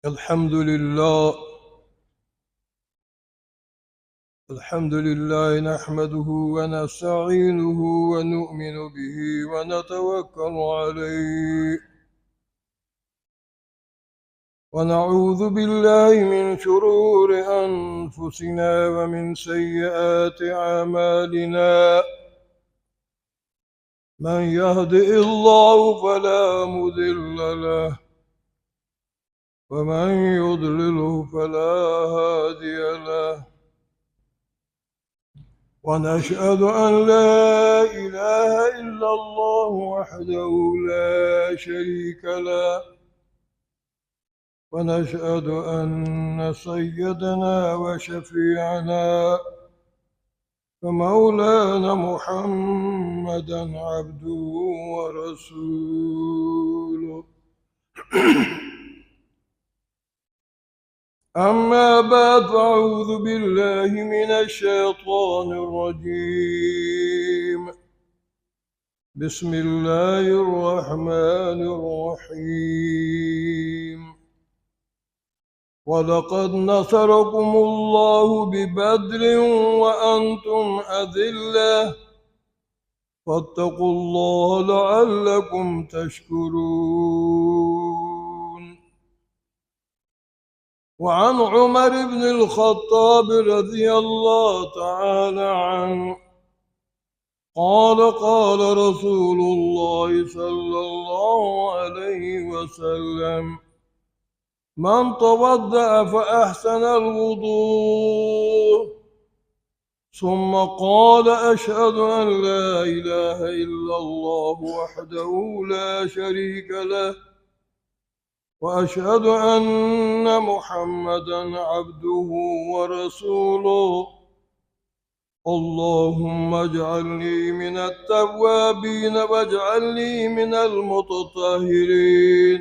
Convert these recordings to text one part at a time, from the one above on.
الحمد لله. الحمد لله نحمده ونستعينه ونؤمن به ونتوكل عليه. ونعوذ بالله من شرور أنفسنا ومن سيئات أعمالنا. من يهده الله فلا مضل له، ومن يضلله فلا هادي له. ونشهد أن لا إله إلا الله وحده لا شريك له، ونشهد أن سيدنا وشفيعنا ومولانا محمدا عبده ورسوله. أما بعد، فأعوذ بالله من الشيطان الرجيم. بسم الله الرحمن الرحيم. ولقد نصركم الله ببدر وأنتم أذلة، فاتقوا الله لعلكم تشكرون. وعن عمر بن الخطاب رضي الله تعالى عنه قال: قال رسول الله صلى الله عليه وسلم: من توضأ فأحسن الوضوء ثم قال: أشهد أن لا إله إلا الله وحده لا شريك له، وأشهد أن محمدا عبده ورسوله. اللهم اجعلني من التوابين واجعلني من المتطهرين.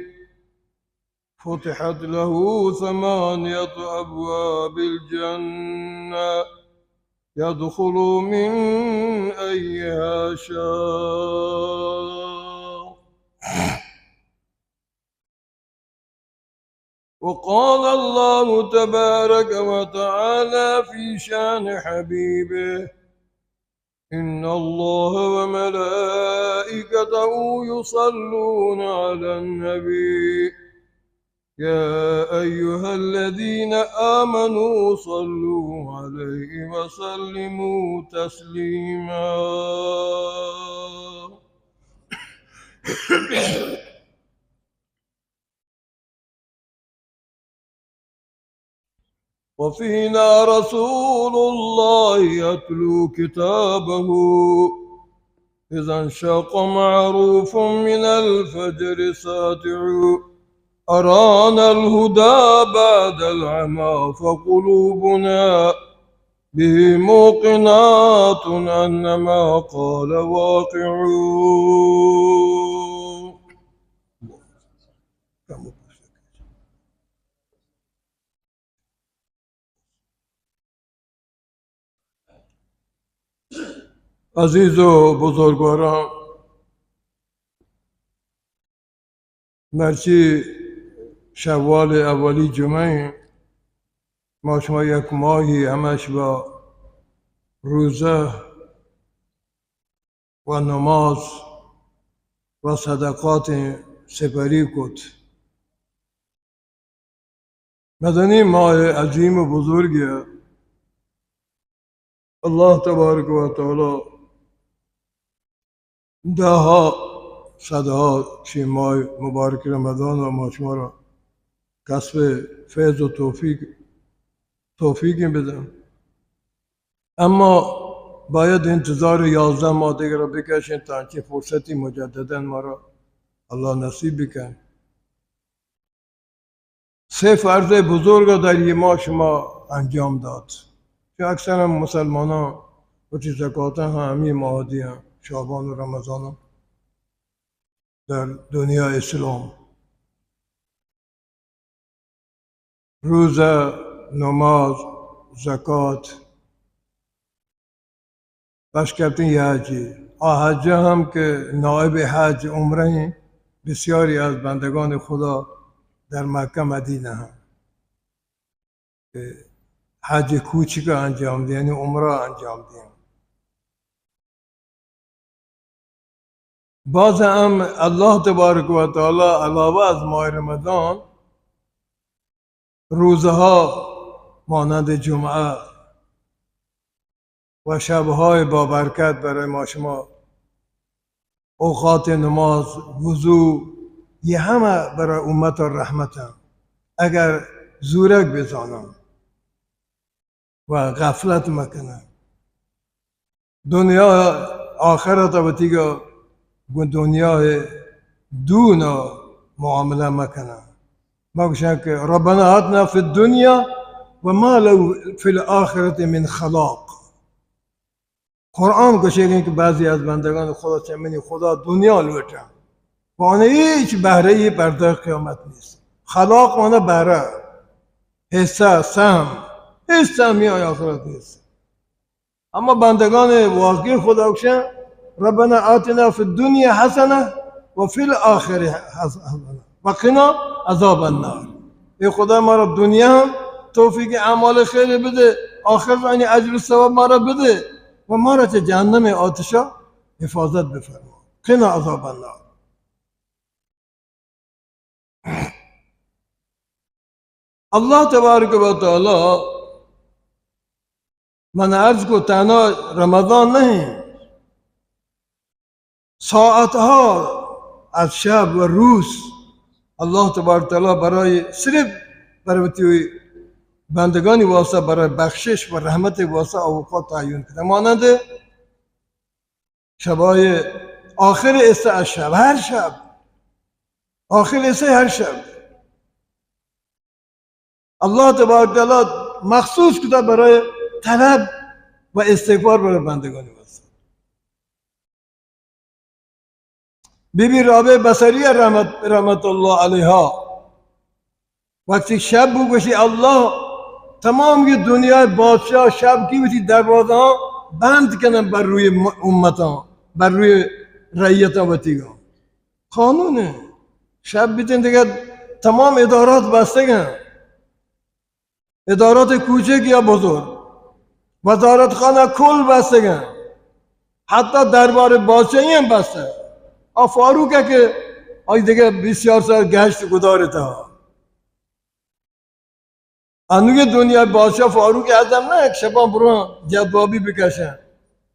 فتحت له ثمانية أبواب الجنة يدخل من أيها شاء. وقال الله تبارك وتعالى في شان حبيبه: إن الله وملائكته يصلون على النبي، يا أيها الذين آمنوا صلوا عليه وسلموا تسليما. وفينا رسول الله يتلو كتابه، إذا انشق معروف من الفجر ساطع، أرانا الهدى بعد العمى، فقلوبنا به موقنات أن ما قال واقع. عزیز و بزرگواراں، مرچی شوال اولی جمعہ ایں، ما شما یک ماہی ہمش با روزہ و نماز و صدقات سپری کت۔ مدنی ماہ عظیم و بزرگی، اللہ تبارک و تعالی دہا صدہا چی ماہ مبارک رمضان ما شما را کسب فیض و توفیق، توفیق بدن۔ اما باید انتظار یازدہ ماہ دیگر بکشیں تا چی فرصتی مجدداً مارا اللہ نصیب بکن۔ سے فرض بزرگ در یہ ماہ شما انجام دات کہ اکثر مسلمانان وتی زکاتاں ہم ہمیں ماہ دیاں، شعبان و رمضان در دنیا اسلام۔ روزہ، نماز، زکات، پشکپتیں یہ حجی۔ آ حج ہم کہ نائب حج عمرہ ہیں، بسیاری از بندگان خدا در مکہ مدینہ ہم کہ حج کوچک انجام دیں، یعنی عمرہ انجام دیں۔ باز ہم اللہ تبارک و تعالی علاوہ از ماہ رمضان روزہا مانند جمعہ و شب‌های بابرکت برای ما شما، اوقات نماز، وضو، یہ ہمہ برای امت رحمت انت۔ اگر زورگ بزانن و غفلت مکنن، دنیا آخرت وتیگا گوں دنیا دونا معاملہ مکنن۔ ما گوشن کہ ربنا آتنا فی الدنیا و ما لہ فی الآخرۃ من خلاق۔ قرآن گوشگ انت کہ بعضی از بندگان خدا چہ منی خدا دنیا لوٹن و آنہی ہچ بہرہ ای پردہ قیامت نیست۔ خلاق معنی بہرہ، حصہ، سہم، ہچ سہمی آئی آخرت نیست۔ اما بندگان واقعی خدا گوشن، ربنا آتنا فی الدنیا حسنة و فی الآخرة حسنة و قنا عذاب النار۔ اے خدا، مارا دنیا ہم توفیق اعمال خیر بدے، آخرت آنی اجر و ثواب مارا بدے و مارا چہ جہنم آتشا حفاظت بفرما۔ قنا عذاب النار۔ اللہ تبارک و تعالی، من عرض کو، تنہا رمضان نہیں، ساعتها از شب و روز اللہ تبارک و تعالی برای صرف بر وتی بندگانی واسطہ، برای بخشش و رحمت واسطہ اوقات تعین کرده، مانند شبای آخر حصہ از شب، ہر شب، آخر حصہ ہر شب اللہ تبارک و تعالی مخصوص کتا برای طلب و استغفار برای بندگانی واسطہ۔ بی بی رابعہ بصریہ رحمت، رحمت اللہ علیہا، وقتی شب بو گوشی، اللہ، تمام یہ دنیا بادشاہ شب کی وتی دروازہ بند کنن بر روی م-، امتاں، بر روی رعیتاں وتیگاں۔ قانون ہے۔ شب بیتیں دیگہ تمام ادارات بستگن۔ ادارات کوچک یا بزرگ، وزارت خانہ کل بستگن۔ حتی دربار بادشاہی ہم بستہ۔ آ فاروق ہے کہ آئی دیگہ بیست چار سال گشت گدارتا۔ انوگیں دنیا بادشاہ فاروق اعظم نہ، یک شپاں برواں جلبابی بکشن،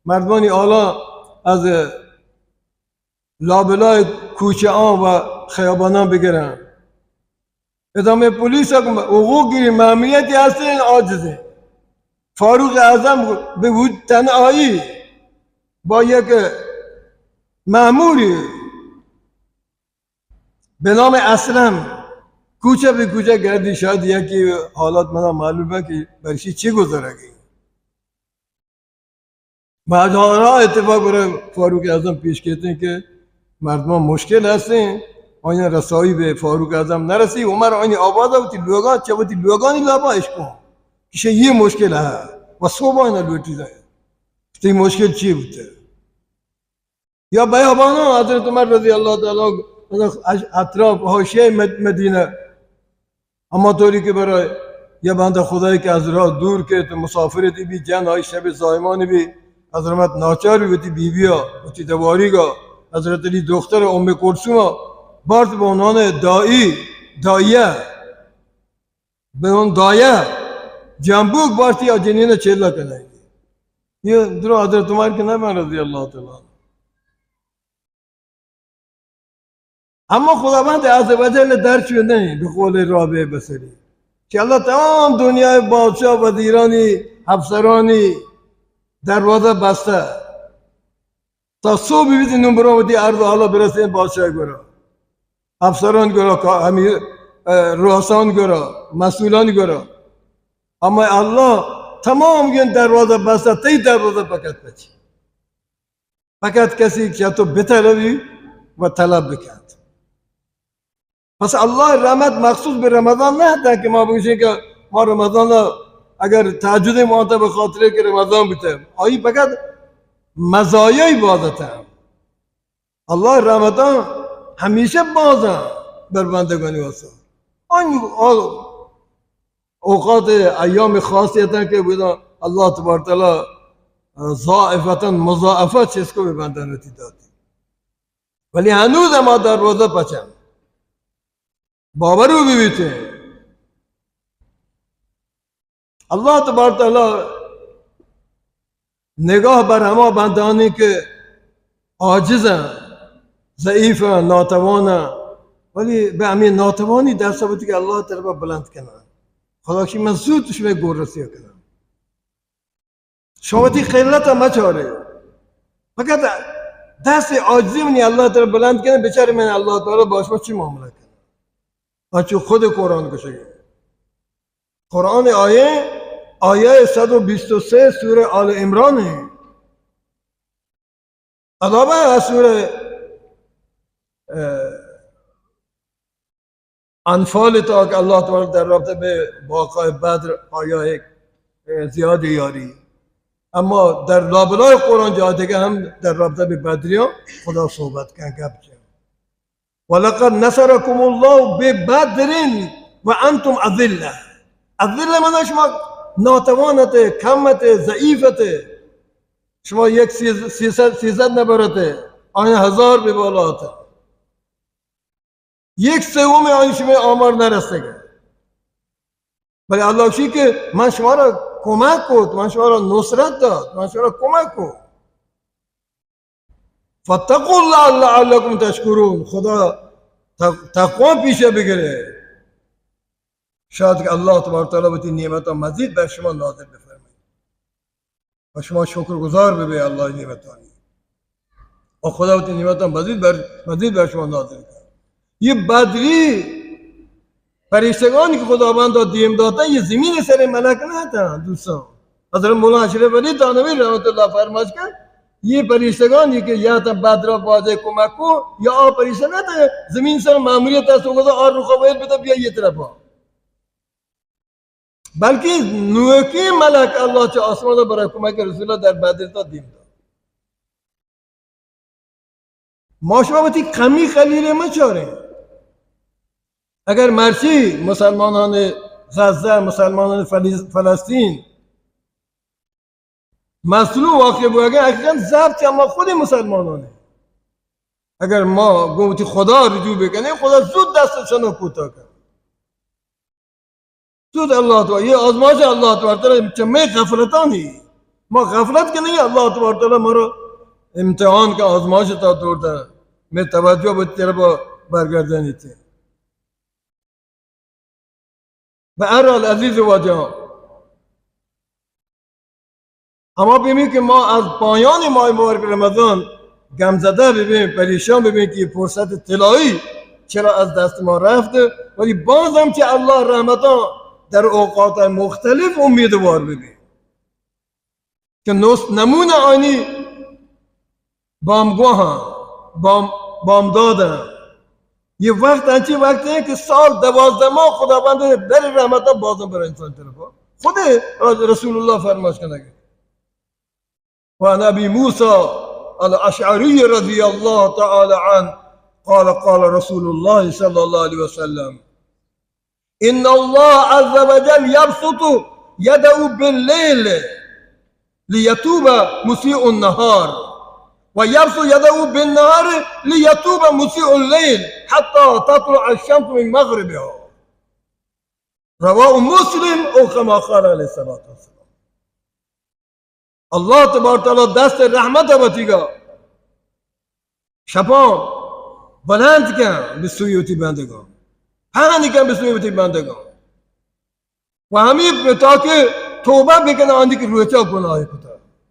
مردمانی حالاں از لابلائے کوچہ آں و خیاباناں بگرن۔ ادامہ پولیس حقوق گیری مأموریتی ہستیں، عاجزیں۔ فاروق اعظم بہ وجود تنہائی با یک مأموری بہ نام اسلم کوچہ بہ کوچہ گردی، شاید یکی حالات منا معلوم ہے کہ برشی چی گزرگی۔ ماجارا اتفاق برای فاروق اعظم پیش کیتیں کہ مردمان مشکل ہستیں، آیاں رسائی بہ فاروق اعظم نرسی۔ عمر آنی آباد وتی لوگان، چہ وتی لوگانی لابا اشکو کہ یہ مشکل ہے و صوبہ نہ لوٹی جائے۔ تئی مشکل چی بوتے؟ یا بیاباناں حضرت عمر رضی اللہ تعالی عنہ اطراف حاشیہ مد-، مدینہ، ہما طوری کہ برای یا بندہ خدای کہ از راہ دور کیت، مسافر دی بی، جن آئی شب زایمان بی، حضرت ناچار بی وتی بی بیا، وتی دواریگا، حضرت علی دختر ام کلثوم بارت بہ عنوان داعی، داعیہ۔ بہ اون دایہ جنبوک بارتی آ جنین چیلہ کنائیں۔ یہ درو حضرت عمر کہ نہ بن رضی اللہ تعالی عنہ۔ اما خداوند عز و جل در چوئے نہیں، بقول رابع بصری کہ اللہ تمام دنیا بادشاہ، وزیرانی، افسرانی دروازہ بستہ۔ تا صبح بیت نوں برو وتی عرض و حالا برسیں بادشاہ گورا، افسران گورا، کا-، ہمی، اه، رؤسان گورا، مسئولان گورا۔ اما اللہ تمام گن دروازہ بستہ، تئی دروازہ فقط پچی۔ فقط کسی کہ تو بطلبی و طلب بکنت۔ پس اللہ رحمت مخصوص بہ رمضان نہ ہتن کہ ما بگوشیں کہ ما رمضان اگر تہجد مانتا بہ خاطر کہ رمضان بوتے، آئی فقط مزایای باز ہتن۔ اللہ رحمتاں ہمیشہ بازاں بر بندگانی واسطہ۔ آنی آ-، اوقات ایام خاصی اتاں کہ بدا اللہ تبارک تعالی ضاعفتاً مضاعفہ چیز کو بہ بندن وتی داتی. ولی ہنوز ہما دروازہ پچن. باورو بہ بیتے. اللہ تبارک تعالی نگاہ بر ہما بندانی کہ عاجز ہیں، ضعیف ہیں، ناتوان ہیں، ولی بہ ہمیں ناتوانی دست بتی کہ اللہ طرف بلند کنن. خدا کی من زود شمے گور رسی کنن. شما وتی خلت ء مچارے. فقط دست عاجزی منی اللہ تعالی بلند کنه، بچار من اللہ تعالی با شما چی معاملہ کنه. انچو خود قرآن گوشگه. قرآن آیه، آیه صد و بیست و سه سورہ آل عمران ہے. علاوہ سورہ، اه، انفال تا کہ اللہ تبارک در رابطہ بہ واقعہ بدر آیا ایک، اه، زیادہ یاری. اما در لابلای قرآن جای دیگه هم در رابطہ بہ بدریان خدا صحبت کن گپ جن. ولقد نصركم الله ببدر وانتم اذلة. اذلة معنی شما ناتوانت، کمت، ضعیفت. شما یک سیز-، سیصد، سیصد نبرت، آیا ہزار بہ بالات. یک سوم آنی شمئے آمار نرسگہ. بلے اللہ گوشی کہ من شما را کمک کت، من شما را نصرت دات، من شما را کمک کت. فاتقوا الله لعلكم تشكرون. خدا تق-، تقوا پیشہ بگرے. شاید کہ اللہ تبارک تعالی وتی نعمتاں مزید بر شما نازل بفرمائے. و شما شکر گزار ببے اللہ نعمتانی. و خدا وتی نعمتاں مزید بر، مزید بر شما نازل کن. یہ بدری پریشتگانی کہ خداوند دیم داتا، یہ زمین سر ملک نہ تھا دوستان. حضرت مولانا اشرف علی تھانوی رحمت اللہ فرماش کن، یہ پریشتگانی کہ یا تا بدرا بازے کمک کو، یا آ پریشتگان تھا زمین سر معمولیت است، خدا آر رخ ویل بتا بیا یہ طرفا. بلکہ نوکی ملک اللہ چہ آسمان برای کمک رسول اللہ در بدر تا دیم داد. ما شما وتی کمی خلیل مچاریں. اگر مرچی مسلمانان غزہ، مسلمانان فلس-، فلسطین مظلوم واقع بوگیں، حقیقتاً ضرب چہ ما خود مسلمانان. اگر ما گوں وتی خدا رجوع بکنیں، خدا زود دست چنو کوتاہ کن. زود اللہ تو، یہ آزمائش اللہ تو ہر طرح چہ میں غفلتانی. ما غفلت کہ نہیں، اللہ تو ہر طرح مرا امتحان کا آزمائش تا دور دا. میں توجہ بہ طرف برگردانی تھے. بہرحال عزیز واجہ، اما ببین کہ ما از پایان ماه مبارک رمضان غمزده ببین، پریشان ببین که فرصت طلایی چرا از دست ما رفت، ولی باز هم که الله رحمتان در اوقات مختلف امیدوار ببین. کہ نوست نمونہ آنی بامگواہاں، بام-، بامداداں. یہ وقت انچی وقت ہے کہ سال دوازدہ ماہ خداوند در رحمتاں بازم بر انسان طرفا. خود رسول اللہ فرماش کنگے. وعن ابی موسی الاشعری رضی اللہ تعالی عنہ قال قال رسول اللہ صلی اللہ علیہ وسلم، إن الله عز وجل يبسط يده بالليل ليتوب مسيء النهار، ويبسط يده بالنهار ليتوب مسيء الليل حتى تطلع الشمس من مغربها. رواه مسلم، أو كما قال عليه الصلاة والسلام. اللہ تبارک تعالی دست رحمت وتیگا شپاں بلند کن بہ سوی وتی بندگاں، پہنی کن بہ سوی وتی بندگاں. و ہمیں تاکہ توبہ بکن آنی کہ روچا گناہ کتا.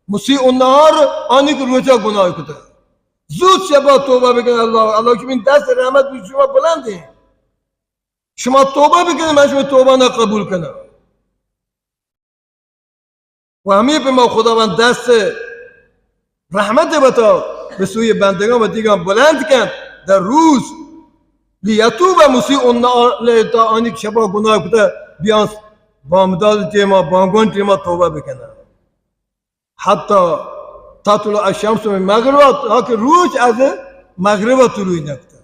مسیء النہار، آنی کہ روچا گناہ کتا. زود شپا توبہ بکن. اللہ، اللہ کہ من دست رحمت بہ شما بلند ہیں. شما توبہ بکن، من شما توبہ نہ قبول کناں. و ہمے پہ ما خداوند دست رحمت بتا بہ سوی بندگان وتیگان بلند کن در روز، لیتوب مسیء النہار، تا آنی کہ شپا گناہ کتا بیان بامداد ٹیما، بانگوان ٹیما توبہ بکنن. حتی تطلع الشمس من مغربها، تا کہ روچ از مغربا طلوع نکتا.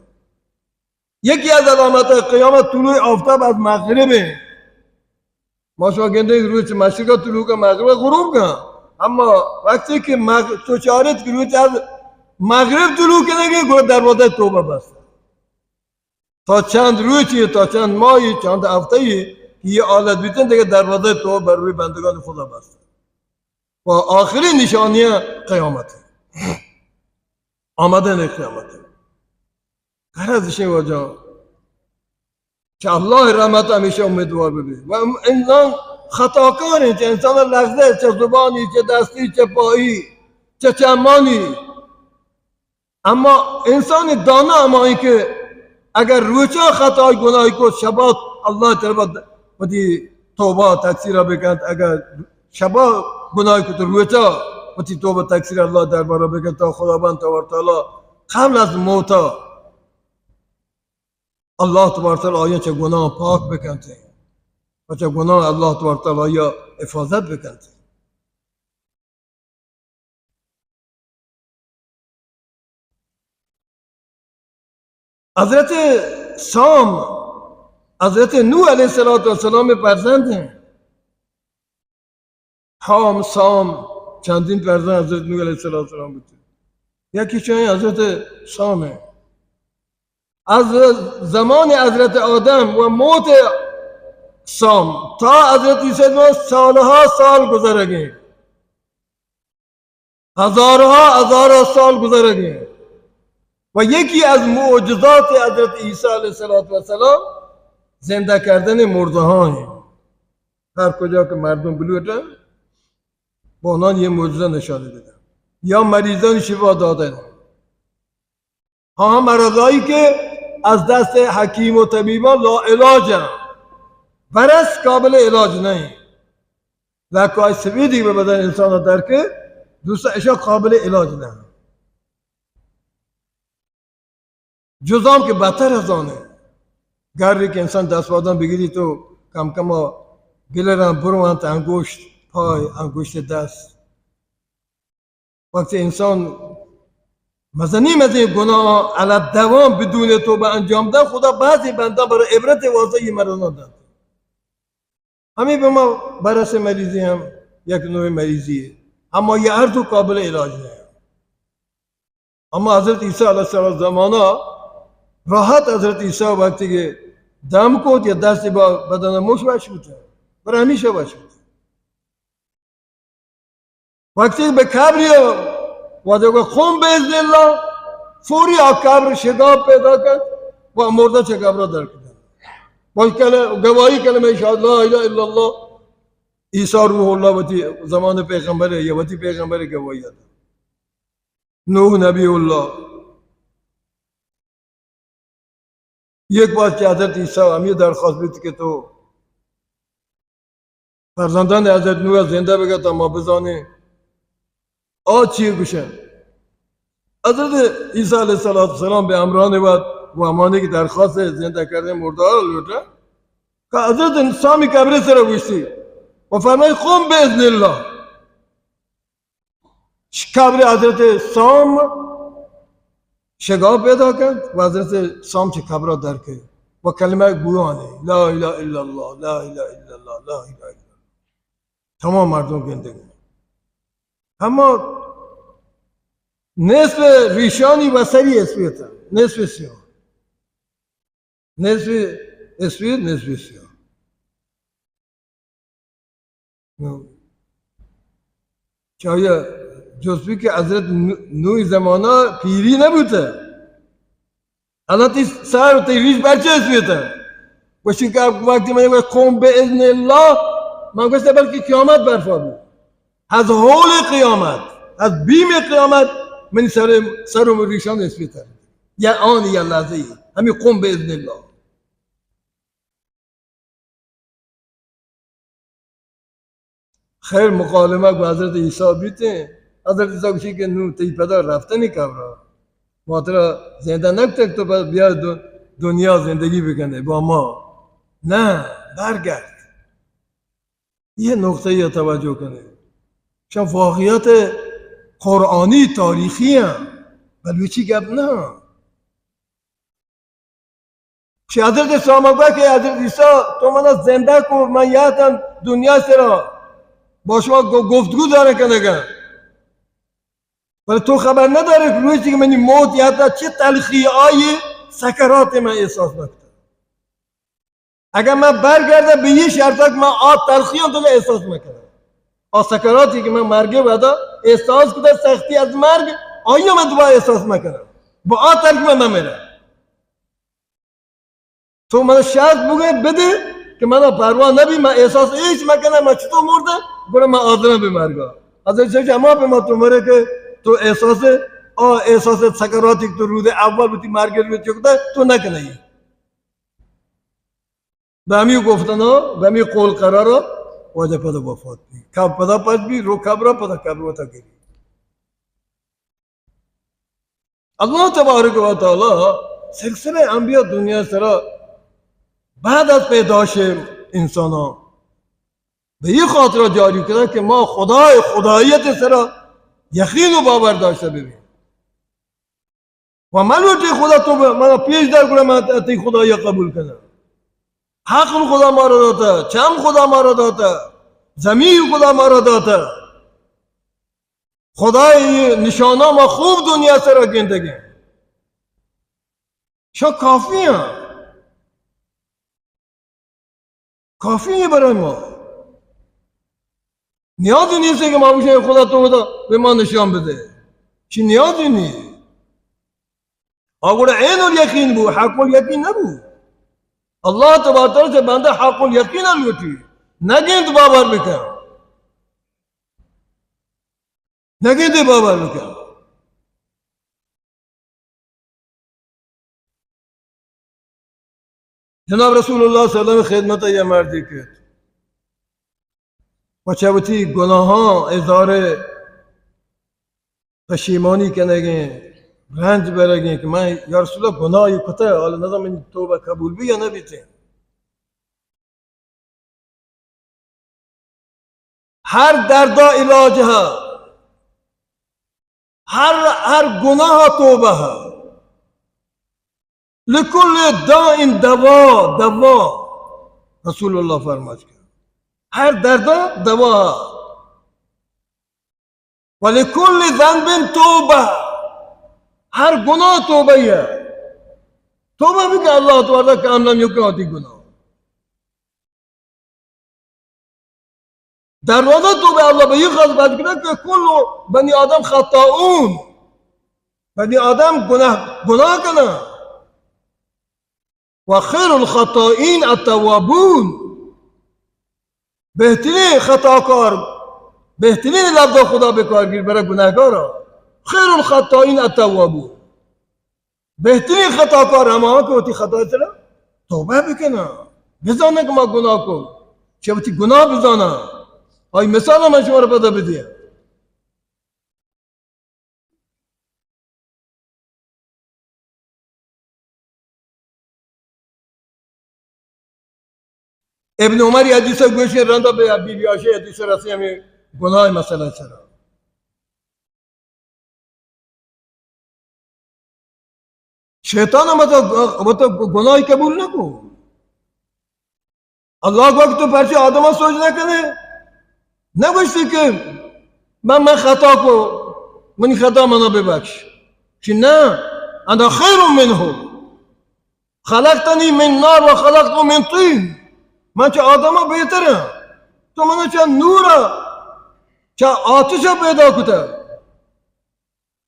یکی از علامت قیامت طلوع آفتاب از مغرب ہے. ما شما گندیں روچ مشرق طلوع کا، مغرب غروب کا. اما وقتی کہ مغ-، تو چارت کہ روچ از مغرب طلوع کنگے، گڑا دروازہ توبہ بست. تا چند روچی، تا چند ماہی، چند ہفتہ‌ای کہ یہ حالت بیتن، دیگه دروازہ توبہ بر روی بندگان خدا بست. و آخری نشانی قیامت، آمدن قیامت. غرض اشیں واجہ، چہ اللہ رحمت ہمیشہ امیدوار ببی. و انسان خطاکار ہیں، چہ انسان لغزہ، چہ زبانی، چہ دستی، چہ پایی، چہ چمانی. اما انسان دانا ہمائی کہ اگر روچا خطای گناہی کو، شبا اللہ طرف وتی توبہ تقصیر بکنت، اگر شبا گناہی کو تو روچا وتی توبہ تقصیر اللہ دربارہ بکنت، تا خداوند تبارک تعالی قبل از موتا اللہ تبارک تعالی آیاں چہ گناہ پاک بکنت و چہ گناہ اللہ تبارک تعالی آیا حفاظت بکنت. حضرت سام، حضرت نوح علیہ الصلوۃ والسلام فرزند ہیں. حام، سام، چندین فرزند حضرت نوح علیہ الصلوۃ والسلام بوتے. یکی چہ آیاں حضرت سام ہیں. از زمان حضرت آدم و موت سام تا حضرت عیسی زمان سالها سال گزرگیں، ہزارها ہزارها سال گزرگیں. و یکی از معجزات حضرت عیسی علیہ الصلوۃ والسلام زندہ کردن مردہاں ہیں. ہر کجا کہ مردم بلوٹن، با آنان یہ معجزہ نشانی بدن یا مریضان شفا دادن. ہاں، مرضایی کہ از دست حکیم و طبیبان لا علاج ہیں، برس قابل علاج نہیں. لکای سفیدی به بدن انسان در که دوست اشا قابل علاج نه. جزام که بدتر از آنه. گری که انسان دست بادان بگیری تو کم کم گلران بروانت انگشت پای، انگشت دست. وقتی انسان مزنی مزنی گناه علی دوام بدون توبه انجام ده، خدا بعضی بندان برای عبرت واسطه یه مرضان داد. ہمیں پہ ما برس مریضی ہم یک نوع مریضی ہے، اما یہ ہر دو قابل علاج نہ ہے. اما حضرت عیسی علیہ السلام زمانہ راحت حضرت عیسی وقتی کہ دم کو یا دست با بدن مش وش بوتا، پر ہمیشہ وش بوتا. وقتی به قبری وقتی که قم باذن الله، فوری آ قبر شگاف پیدا کرد و مرده چه قبر در کرد. باش کل-، گواهی کلمه شهادت لا اله الا الله، عیسی روح الله وتی زمان پیغمبر یا وتی پیغمبر گواهی داد. نوح نبی الله. یک بار کہ حضرت عیسی ہمیں درخواست بیت کہ تو فرزندان حضرت نوح زندہ بگا تا ما بزانیں آ چی گوشن. حضرت عیسی علیہ الصلوۃ والسلام به امران وت و امانی کہ درخواست زندہ کردن مردار لوٹا کہ حضرت سامی قبر سر گوشتی و فرمائی قم باذن الله. قبر حضرت سام شگاف پیدا کرد و حضرت سام چه قبرا در کرد و کلمه بوانه، لا اله الا الله، لا اله الا الله، لا اله الا الله. تمام مردم گندگ. اما نصف ریشانی و سری اسپیت، نصف سیاه. نصف اسود، نصف سیاه. چاہیے جست بھی کہ حضرت نو-، نوح زمانہ پیری نہ بوتا. الان تی سر و تی ریش بچه اسپیتا. گوشتی کہ وقتی من گوشت قم باذن الله، من گوشت بلکه قیامت برپا بود. از هول قیامت، از بیم قیامت، من سر، سر و ریشان اسپیتا. یا آن یا لحظه ای. همین قم باذن الله. خیر، مکالمہ گو حضرت عیسی بیتیں. حضرت عیسی گوشی کہ نو تئی پدا رفتنی قبرا. ما ترا زندہ نکتگ تو پس بیا دو-، دنیا زندگی بکنے با ما. نہ، برگرد. یہ نقطہ یہ توجہ کنے. چون واقعیت قرآنی تاریخی ہیں، بلوچی گپ نہ. چہ حضرت سامہ گوشت کہ حضرت عیسی، تو منا زندہ کو، من یاتم دنیا سرا با شما گو-، گفتگو دارہ کنگا۔ بلے تو خبر ندارے کہ روچی کہ منی موت یاتا چہ تلخی آئی سکرات من احساس نکتا۔ اگر من برگردہ بہ یہ شرطا کہ من آ تلخیاں تو احساس مکنم۔ آ سکراتی کہ من مرگ ودا احساس کتا، سختی از مرگ، آیا من دوبارہ احساس مکنم۔ با آ تلخی من نمیرم۔ تو من شرط بگے بدے کہ منا پرواہ نبی، من احساس ایچ مکنم، من چطور مردم، گڑا من حاضرم بہ مرگا۔ حضرت شیخ اما پہ ما تو مرے کہ تو احساس، آ احساس سکراتی کہ تو رود اول بوتی مرگ رو چکتا، تو نہ کنئی۔ بہ ہمی گفتنا، بہ ہمی قول قرارا واجہ پدا وفات بی۔ کب پدا پچ بی، رو قبرا، پدا قبر وتا گری۔ اللہ تبارک و تعالی سلسلہ انبیاء دنیا سرا بعد از پیدائش انساناں بہ یہ خاطر جاری کتا کہ ما خدای خدایت سرا یقین و باور داشتہ ببیں۔ و من لوٹی خدا تو ب-، منا پیش دار، گڑا من ت-، تئی خدایا قبول کنم۔ عقل خدا مارا داتا، چم خدا مارا داتا، ضمیر خدا مارا داتا۔ خدای نشانہ ما خوب دنیا سرا گندگیں۔ شو کافی ہیں۔ کافی ہے برای ما۔ نیازی نیست کہ ما بگوشیں خدا تو خدا بہ ما نشان بدے۔ چی نیازی نیست۔ آ گڑا عین الیقین بو، حق الیقین نبو۔ اللہ تبارک و تعالی چہ بندہ حق الیقین لوٹی۔ نگند باور بکن۔ نگند باور بکن۔ جناب رسول اللہ صلی اللہ علیہ وسلم خدمت یہ مردی کت و چہ وتی گناہاں اظہار پشیمانی کنگیں، رنج برگیں کہ من یا رسول اللہ گناہی کتہ، حال نظر من توبہ قبول بھی یا نہ بیتے۔ ہر دردا علاج ہے، ہر، ہر گناہ توبہ ہے۔ لکل داء دوا، دوا۔ رسول اللہ فرمائش کہ ہر دردا دوا ہے۔ ولکل ذنب توبہ، ہر گناہ توبہ ہے۔ توبہ بکن اللہ تو اللہ کام نہ یکا ہوتی گناہ۔ دروازہ توبہ اللہ بہ یہ خاطر بند کنا کہ کل بنی آدم خطاؤن، بنی آدم گناہ، گناہ کنا۔ و خیر الخطائین التوابون، بہترین خطاکار، بہترین لفظ خدا بکار گیر برای گناہگارا۔ خیر الخطائین التوابون۔ بہترین خطاکار ہما کہ وتی خطا سرا توبہ بکناں، بزاناں کہ ما گناہ کو، چہ وتی گناہ بزاناں۔ آئی مثال من شما را پدا بدیاں۔ ابن عمر یہ حدیث گوشی، رندا بہ بی بی عائشہ حدیث رسی ہمیں گناہ مسئلہ سرا۔ شیطان ہم وتا، وتا گناہی قبول نہ کو۔ اللہ گوشت تو پرچے آدم سوچ نہ کنے؟ نہ گوشتی کہ من، من خطا کو، منی خطا منا ببخش۔ کہ نہ، انا خیر منہ، خلقتنی من نار و خلقتہ من طین۔ من چہ آدم بہتر ہاں۔ تو منا چہ نور، چہ آتش پیدا کتا۔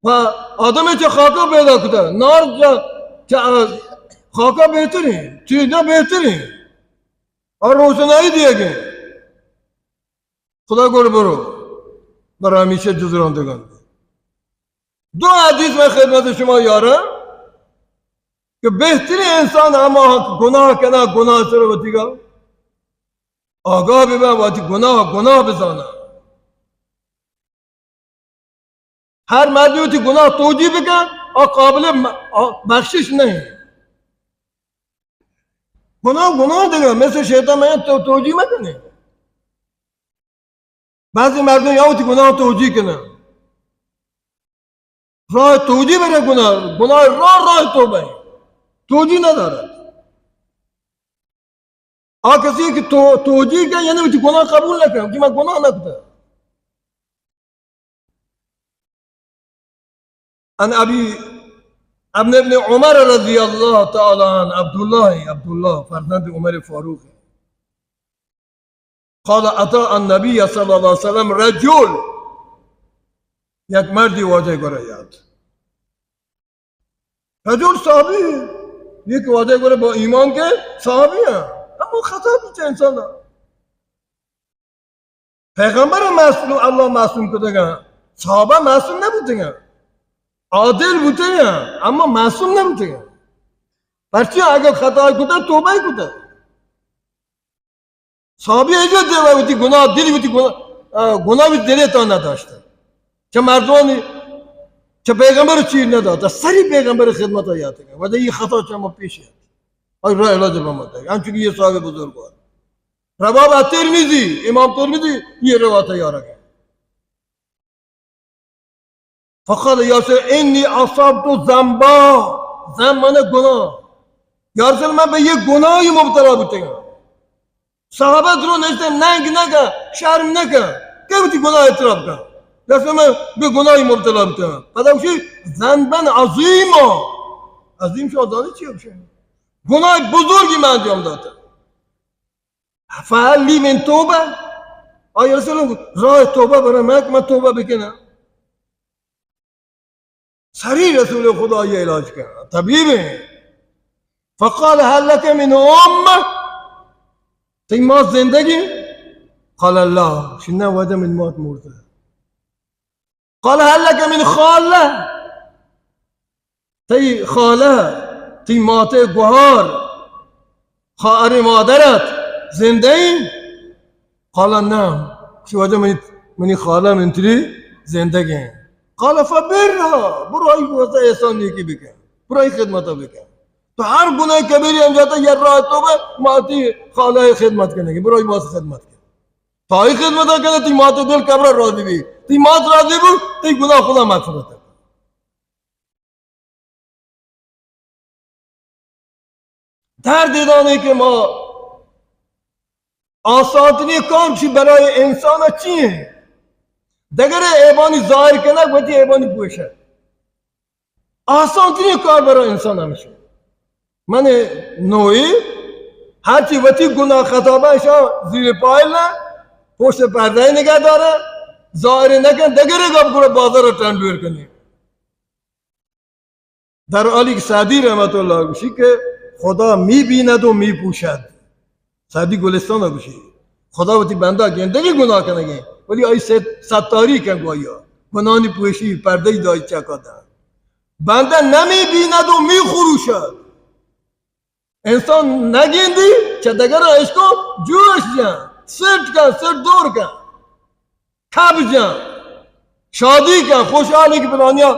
و آدم چہ خاکا پیدا کتا۔ نار چہ، چہ خاکا بہتریں، چیزا بہتریں۔ اور روشنائی دیگیں۔ خدا گوشت برو، برا ہمیشہ جزران دگان۔ دو حدیث من خدمت شما یارا کہ بہترین انسان ہما کہ گناہ کنا، گناہ سر وتیگا آگاہ ببا، وتی گناہ، گناہ بزانا۔ ہر مردی وتی گناہ توجیہ بکن، آ قابل م-، آ بخشش نہیں۔ گناہ، گناہ دیگا، مثل شیطان میں تو توجیہ مکنے۔ بعضی مردم یا وتی گناہ توجیہ کنن۔ راہ توجیہ برای گناہ، گناہ راہ، راہ توبہ ہے۔ توجیہ ندارد۔ آ کسی کہ تو، توجیہ کن، یعنی وتی گناہ قبول نہ کن کہ من گناہ نہ کتا۔ عن ابی، ابن، ابن عمر رضی اللہ تعالی عنہ، عبداللہ، عبداللہ فرزند عمر فاروق، قال اتى النبي صلى الله عليه وسلم رجل، یک مردی واجہ گورا یات۔ رجل صحابی، یک واجہ گورا با ایمان کے صحابی ہیں، اما خطا بیت انسان۔ پیغمبر معصوم، اللہ معصوم کتگا، صحابہ معصوم نہ بوتگا، عادل بوتگا، اما معصوم نہ بوتگا۔ پرچہ اگر خطا کتا، توبہ کتا۔ صحابی ایجا دے وتی گناہ، دل وتی گناہ، آ، گناہ وتی دلے تا نہ داشتا۔ چہ مردمانی، چہ پیغمبر چیر نہ داتا، سری پیغمبر خدمت آیات۔ وجہ یہ خطا چہ ما پیش ہے۔ اور راہ علاج بمتا۔ انچو کہ یہ صاحب بزرگ ہوا۔ رواه الترمذی، امام ترمذی یہ روایت یارگ ہے۔ فقال یا رسول انی اصبت ذنبا، ذنب معنی گناہ۔ یا رسول من بہ یہ گناہی مبتلا بوتگا۔ صحابہ درو نشتے، ننگ نہ کن، شرم نہ کن، کہ وتی گناہ اعتراف کن۔ یا رسول من بہ گناہی مبتلا بوتگا۔ پدا گوشی ذنبا عظیما۔ عظیم شما زانی چی گوشی؟ گناہ بزرگی من انجام داتا۔ فهل لی من توبہ؟ آیا رسول اللہ، راہ توبہ برا من، من توبہ بکناں؟ سری رسول خدا یہ علاج کنا، طبیب ہیں۔ فقال هل لك من امہ؟ تئی مات زندگی؟ قال لا، شنا وجہ من مات مرده۔ قال هل لك من خالہ؟ تئی خالہ، تئی مات گوہار، خواہر مادرت زندہ ایں؟ قال نعم۔ شی وجہ منی، منی خالہ من تری زندگ ایں۔ قال فبرها، برو آئی واسطہ احسان نیکی بکن، برو آئی خدمت بکن۔ تو ہر گناہ کبیری انجام داتا، یا راہ توبہ، ماتی خالہ خدمت کنگی، برو آئی واسطہ خدمت کن۔ تو آئی خدمت کنے، تئی مات دل قبر راضی بی، تئی مات راضی بو، تئی گناہ خدا مغفرت۔ درد دانے کہ ما آسانترین کار چی برای انسان چی ہیں؟ دگرے عیبانی ظاہر کنگ، وتی عیبانی پوشگ۔ آسان ترین کار برای انسان ہمیش انت۔ من نوعی ہرچی وتی گناہ خطا بہ اشاں زیر پائل نہ، پشت پردہ نگہ دارہ، ظاہر نہ کن، دگرے گپ گڑا بازار ٹنڈویر کنی۔ در حالی کہ سعدی رحمت اللہ گوشی کہ خدا می بیند و می پوشد۔ سعدی گلستان ء گوشی، خدا وتی بندہ گندگی گناہ کنگیں، ولی آئی ست-، ستاری کن گو آئی ء گناہانی پوشی پردہ ای دائی چکا دنت۔ بندہ نمی بیند و می خروشد۔ انسان نگندی، چہ دگراں اشکو جوش جن، سٹ کن، سٹ دور کن۔ کب جن، شادی کن، خوشحالی کہ پلانیا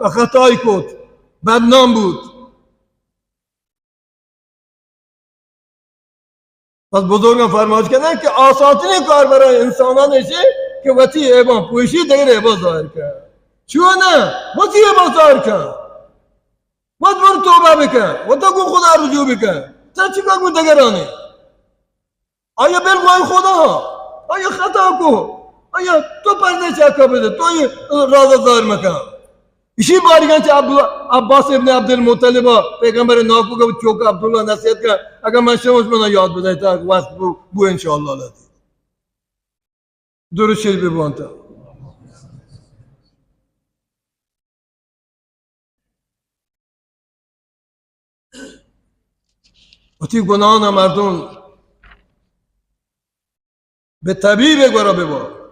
خطائی کت، بدنام بود۔ پس بزرگاں فرمائش کردن کہ آسانترین کار برای انسانان ایشی کہ وتی عیباں پوشی، دگر عیباں ظاہر کن۔ چون نہ؟ وتی عیباں ظاہر کن۔ وت برو توبہ بکن۔ وتا گوں خدا رجوع بکن۔ تا چکا گوں دگرانی؟ آیا بالکل آئی خدا ہا؟ آیا خطا کو؟ آیا تو پردے چکا بدے؟ تو یہ راز ظاہر مکن۔ اشی بارگاں چہ عبد-، عباس ابن عبد المطلب ء پیغمبر ناکو کہ چوک عبداللہ نصیحت کن، اگر من شموش منا یاد بدائی تا وقت بو، بو انشاءاللہ لدی۔ درود شریف بوانتا۔ وتی گناہاں مردم بہ طبیب گورا ببا۔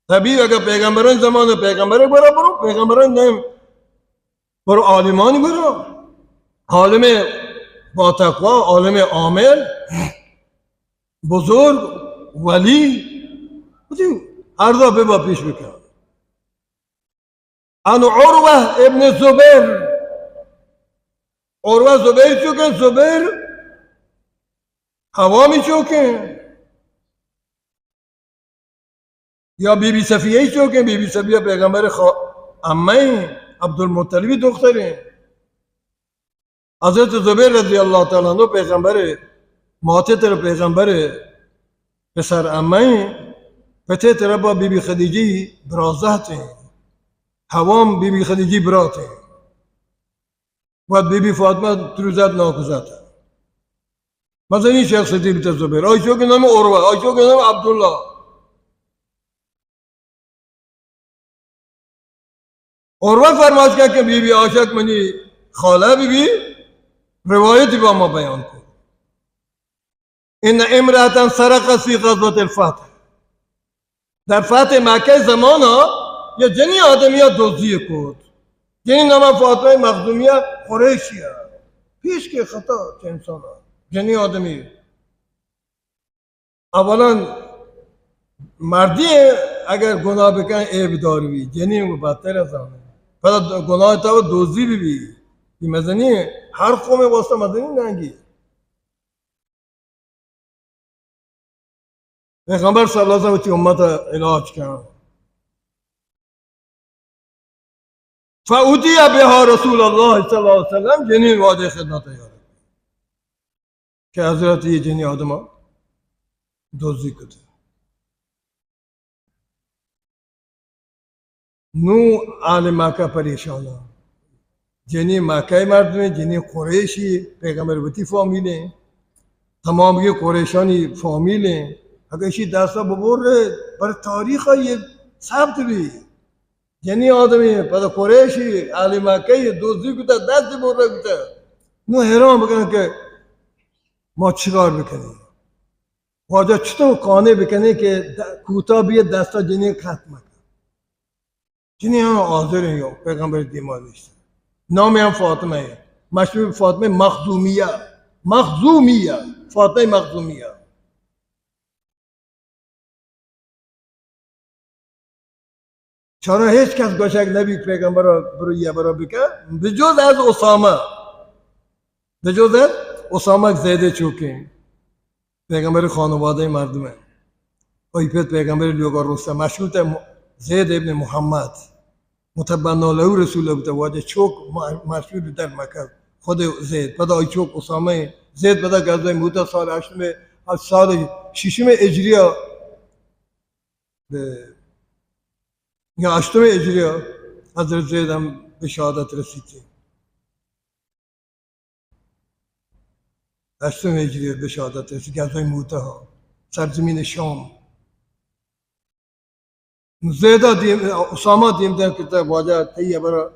طبیب اگر پیغمبران زمان پیغمبر گورا برو، پیغمبران نیم برو عالمانی گورا۔ عالم با تقوا، عالم عامل، بزرگ، ولی، وتی عرضا ببا پیش بکن۔ عن عروة ابن زبیر۔ عروہ زبیر چوکیں، زبیر عوامی چوکیں۔ یا بی بی صفیہ چوکیں، بی بی صفیہ پیغمبر خوا-، امہ ہیں، عبدالمطلبی دختر ہیں۔ حضرت زبیر رضی اللہ تعالیٰ عنہ پیغمبر ماتے ترا پیغمبر پسر امہ ایں، پتے ترا با بی بی خدیجہ برازہت ایں، حوام بی بی خدیجہ برات ایں۔ وت بی بی فاطمہ تروزت ناکوزت۔ مزنی شخصیتی بیتا زبیر۔ آئی چوک نام عروہ، آئی چوک نام عبداللہ۔ عروہ فرماش کن کہ بی بی عائشہ کہ منی خالہ بی بی روایتی با ما بیان کو۔ ان امرأة سرقت فی غزوة الفتح۔ در فتح مکہ زمانا یا جنی آدمی یا دزدی کت۔ جنی نام فاطمہ مخزومیہ قریشیہ۔ پیش کے خطا چہ انسانا۔ جنی آدمی۔ اولاً مردی اگر گناہ بکن عیب دار بی، جنین و بدتر از ہمے۔ پدا گناہ تا دزدی بی بی۔ یہ مزنی ہے۔ ہر قوم واسطہ مزنی ننگی۔ پیغمبر صلی اللہ علیہ وسلم وتی امت علاج کن۔ فأتی بها رسول اللہ صلی اللہ علیہ وسلم، جنین واجہ خدمت یارت کہ حضرت یہ جنی آدم دزدی کتے۔ نوں اہل مکہ پریشان اَنت۔ جنی مکہ مردم ایں، جنی قریشی، پیغمبر وتی فامیل ایں، تمام یہ قریشانی فامیل ایں۔ اگر اشی دستا ببرے، بر تاریخ یہ ثبت بی۔ جنی آدمی، پدا قریشی، اہل مکہ، یہ دزدی کتا، دست برے کتا۔ نوں حیران بکن کہ ما چیکار بکنیں؟ واجہ چطور قانع بکنیں کہ د-، کوتا بیے دستا جنی ختم کن۔ جنی ہم حاضر ایں، یا پیغمبر دیما نشت۔ نام ہم فاطمہ ایں۔ مشہور فاطمہ مخزومیہ۔ مخزومیہ۔ فاطمہ مخزومیہ۔ چارا ہیچ کس گوشگ نبی پیغمبر برو یہ برو بکن، بجز از اسامہ۔ بجز از اسامہ کہ زید چوکیں۔ پیغمبر خانوادہ مردم ایں۔ آئی پت پیغمبر لوگا رستہ مشہور تھا م-، زید ابن محمد۔ متبنا له رسول اللہ بوتا، واجہ چوک م-، مشہور در مکہ۔ خود زید، پدا آئی چوک اسامہ ایں۔ زید پدا غزوہ مؤتہ سال ہشتم، سال ششم ہجریہ، یا ہشتم ہجریہ حضرت زید ہم بہ شہادت رسیتے۔ ہشتم ہجری بہ شہادت رسی، غزوہ مؤتہ، سرزمین شام۔ زیدہ دیم، اسامہ دیم دیم کتا، واجہ تئی ہبرا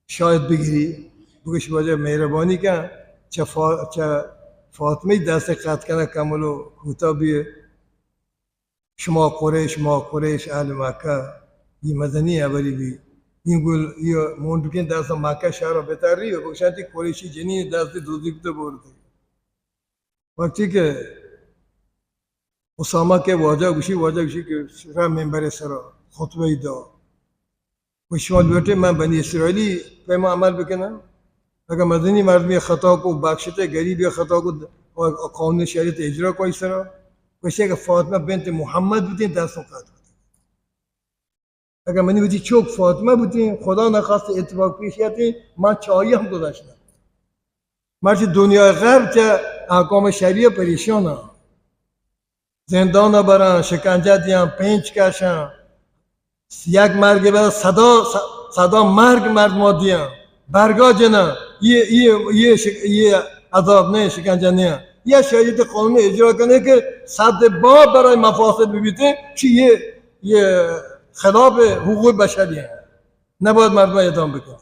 شاید بگری، بگش واجہ مہربانی کن، چہ فا-، چہ فاطمہ دست قطع کنہ کملو کوتا بیے۔ شما قریش، ما قریش، اہل مکہ، یہ مزنی ہبری بی۔ یہ گل، یہ مونڈکیں دست مکہ شہر بتری، بگشاتی قریشی جنی دست دوزی کتے بورتے۔ وقتی کہ اسامہ کہ واجہ گوشی، واجہ گوشی کہ را ممبر سرا خطبہ دا۔ و شما لوٹے من بنی اسرائیلی پیما عمل بکناں؟ اگر مزنی مردمی خطا کو بخشتے، غریبی خطا کو، قانون شریعت اجرا کوئی سرا، گوشتے کہ فاطمہ بنت محمد بوتیں، دستوں قطع بوتیں۔ اگر منی وتی چوک فاطمہ بوتیں، خدا نخواست اتفاق پیش یاتیں، من چاہی ہم گذشت نہ۔ مرچی دنیا غرب چہ احکام شریعہ پریشان اَنت۔ زندان ءَ براں، شکنجہ دیاں، پنچ کشاں، یک مرگ بعد صدا، صدا مرگ مردم دیاں، برگا جناں، یہ، یہ، یہ شک-، یہ عذاب نہیں، شکنجہ نہیں۔ یہ شریعت قانون اجرا کنے کہ صد باب برای مفاسد ببیتے، چی یہ، یہ خلاف حقوق بشری ہیں۔ نباید مردم اعدام بکنه۔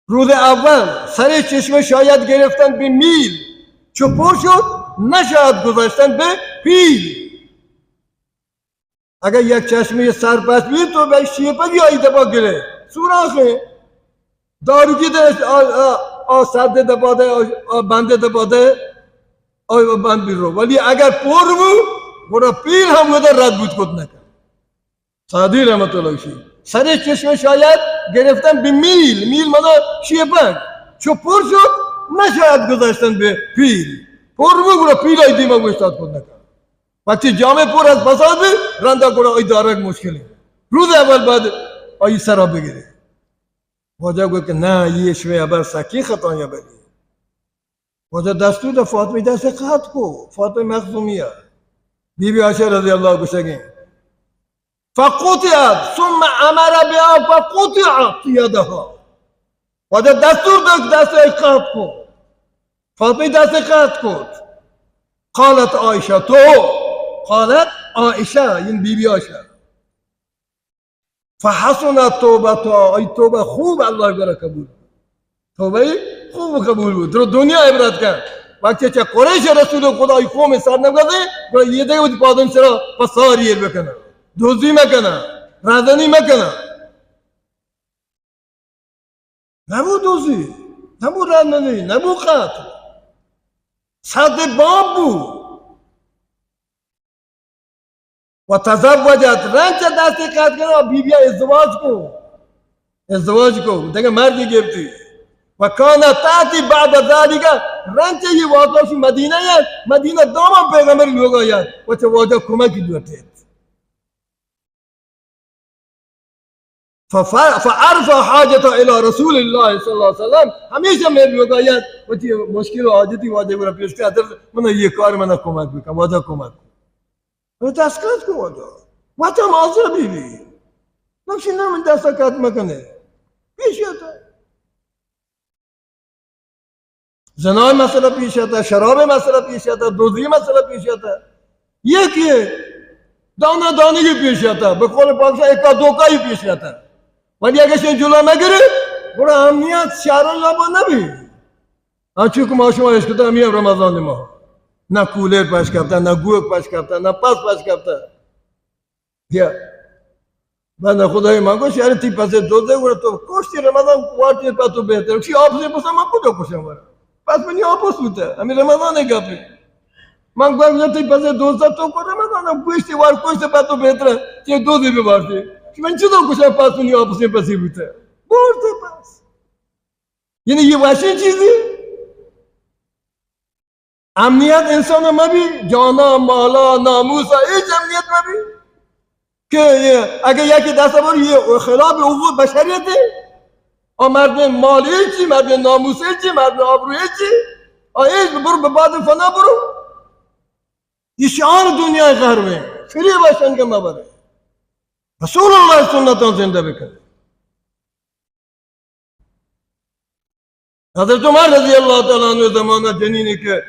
روز اول سر چشمه شاید گرفتن به میل، چو پر شد نشاید گذاشتن به پیل. اگر یک چشمه سرپس بی تو به شیپگی آئی دپا گره، سوراخه. داروگی ده آ، آ، آ سد دپا ده، آ، آ بند دپا ده، آ بند بی رو. ولی اگر پر بو، گڑا پیل هم ودا رد بود کت نکن. سعدی رحمت اللہ علیہ، سر چشمه شاید گرفتن به میل، میل مانا شیپگ، چو پر شد نشاید گذاشتن به پیل. پر بو گڑا پیل آئی دیما گوشتاد کت نکن. وقتی جامعه پر از فساد بی، رندا گڑا آئی دارگ مشکل ہے. روز اول بعد آئی سرا بگیرے. واجہ گوشت کہ نہ، یہ شمے ہبر سکی خطا ہبری. واجہ دستور دا فاطمہ دست قطع کو، فاطمہ مخزومیہ، بی بی عائشہ رضی اللہ گوشگیں، فقطعت، ثم امر بها فقطعت يدها. واجہ دستور دا دست قطع کو، فاطمہ دست قطع کو. قالت عائشہ تو، قالت عائشہ، یعنی بی بی عائشہ، فحسنت توبتها، آئی توبہ خوب اللہ گورا قبول. توبہ خوب قبول بود. درو دنیا عبرت کن. وقتی چہ قریش رسول خدا ای قوم سر نگذے، گڑا یہ دے وتی پادن سرا پساری ایر بکنن. دوزی مکنن، رازنی مکنن. نبو دوزی، نبو رازنی، نبو قتل. صد باب بو. و تزوجت، رنچ دست قطع کرا، بی بی ازدواج کو، ازدواج کو، دگہ مردی گپتی. و کان تاتی بعد ذلك، رنچ یہ واقعہ شی مدینہ یا، مدینہ داما پیغمبر لوگا یا، و چہ واجہ کمک لوٹیت. فف-، فعرف حاجت الى رسول اللہ صلی اللہ علیہ وسلم، ہمیشہ میں لوگا یا، وتی مشکل و حاجتی واجہ گورا پیش کر، حضرت منا یہ کار منا کمک بکن، واجہ کمک. دست قطع کو واجہ. وت ہم آزر بی بی. نقشی نہ من دست قطع مکنے. پیش آتا. زنا مسئلہ پیش آتا، شراب مسئلہ پیش آتا، دزی مسئلہ پیش آتا. یہ کہ دانا دانگی پیش آتا، بقول پاکستان ایکا دوکا ہی پیش آتا. ولی اگر شے جلو نہ گرے، گڑا امنیت شہر لابا نہ بھی. انچو کہ ما شما اشکتا ہمیں رمضان ما. نہ کولر پش کپتا، نہ گوک پش کپتا، نہ پس پش کپتا. بیا. بندہ خدای من گوشت، یار تی پسے دوزے گڑا تو کشتی رمضان وارتی پہ تو بہتر. چی آپسے پسا من کجا کشم ورا؟ پس منی آپس بوتا. ہمیں رمضان ہے گپے. من گوشت تی پسے دوزا تو کو رمضان گوشتی وار کشتے پہ تو بہتر. چی دوزے بی وارتی. چی من چی تو کشم پس منی آپسے پسی بوتا. بورتے پس. یعنی یہ وشیں چیزی. امنیت انسان مبی، جانا، مالا، ناموسا، ہیچ امنیت مبی. کہ یہ، اگہ یکی دست بر یہ خلاف حقوق بشریت ہے. اور مردم مال ہیچی، مردم ناموس ہیچی، مردم آبرو ہیچی. اور ہیچ برو بباد فنا برو. یہ شعار دنیا غرب ہے. فریب شنگ مبرے. رسول اللہ سنتاں زندہ بکن. حضرت عمر رضی اللہ تعالی عنہ زمانہ جنین کہ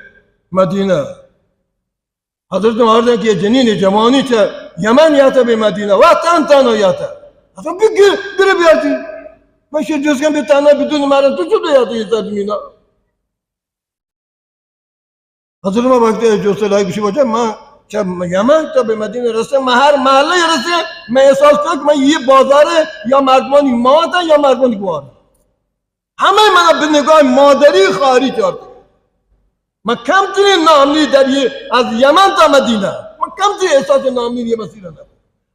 مدینہ، حضرت عمر نے کہ جنین جوانی چہ یمن یاتا بہ مدینہ، و تن تنہا یاتا. حضرت بگر، بگر بیاتی. من شی جز کن بہ تنہا بدون مرن، تو چطور یاتی یہ زمینہ؟ حضرت ما وقتی جو سلائی گوشی واجہ، ما چہ یمن تا بہ مدینہ رسے، ما ہر محلہ رسے، میں احساس کرتا کہ میں یہ بازار ہے یا مردمانی مات ہے یا مردمانی گوار. ہمیں منا بہ نگاہ مادری خاری چارتے. من کمترین ناامنی در یہ از یمن تا مدینہ، من کمترین احساس ناامنی یہ مسیر نہ.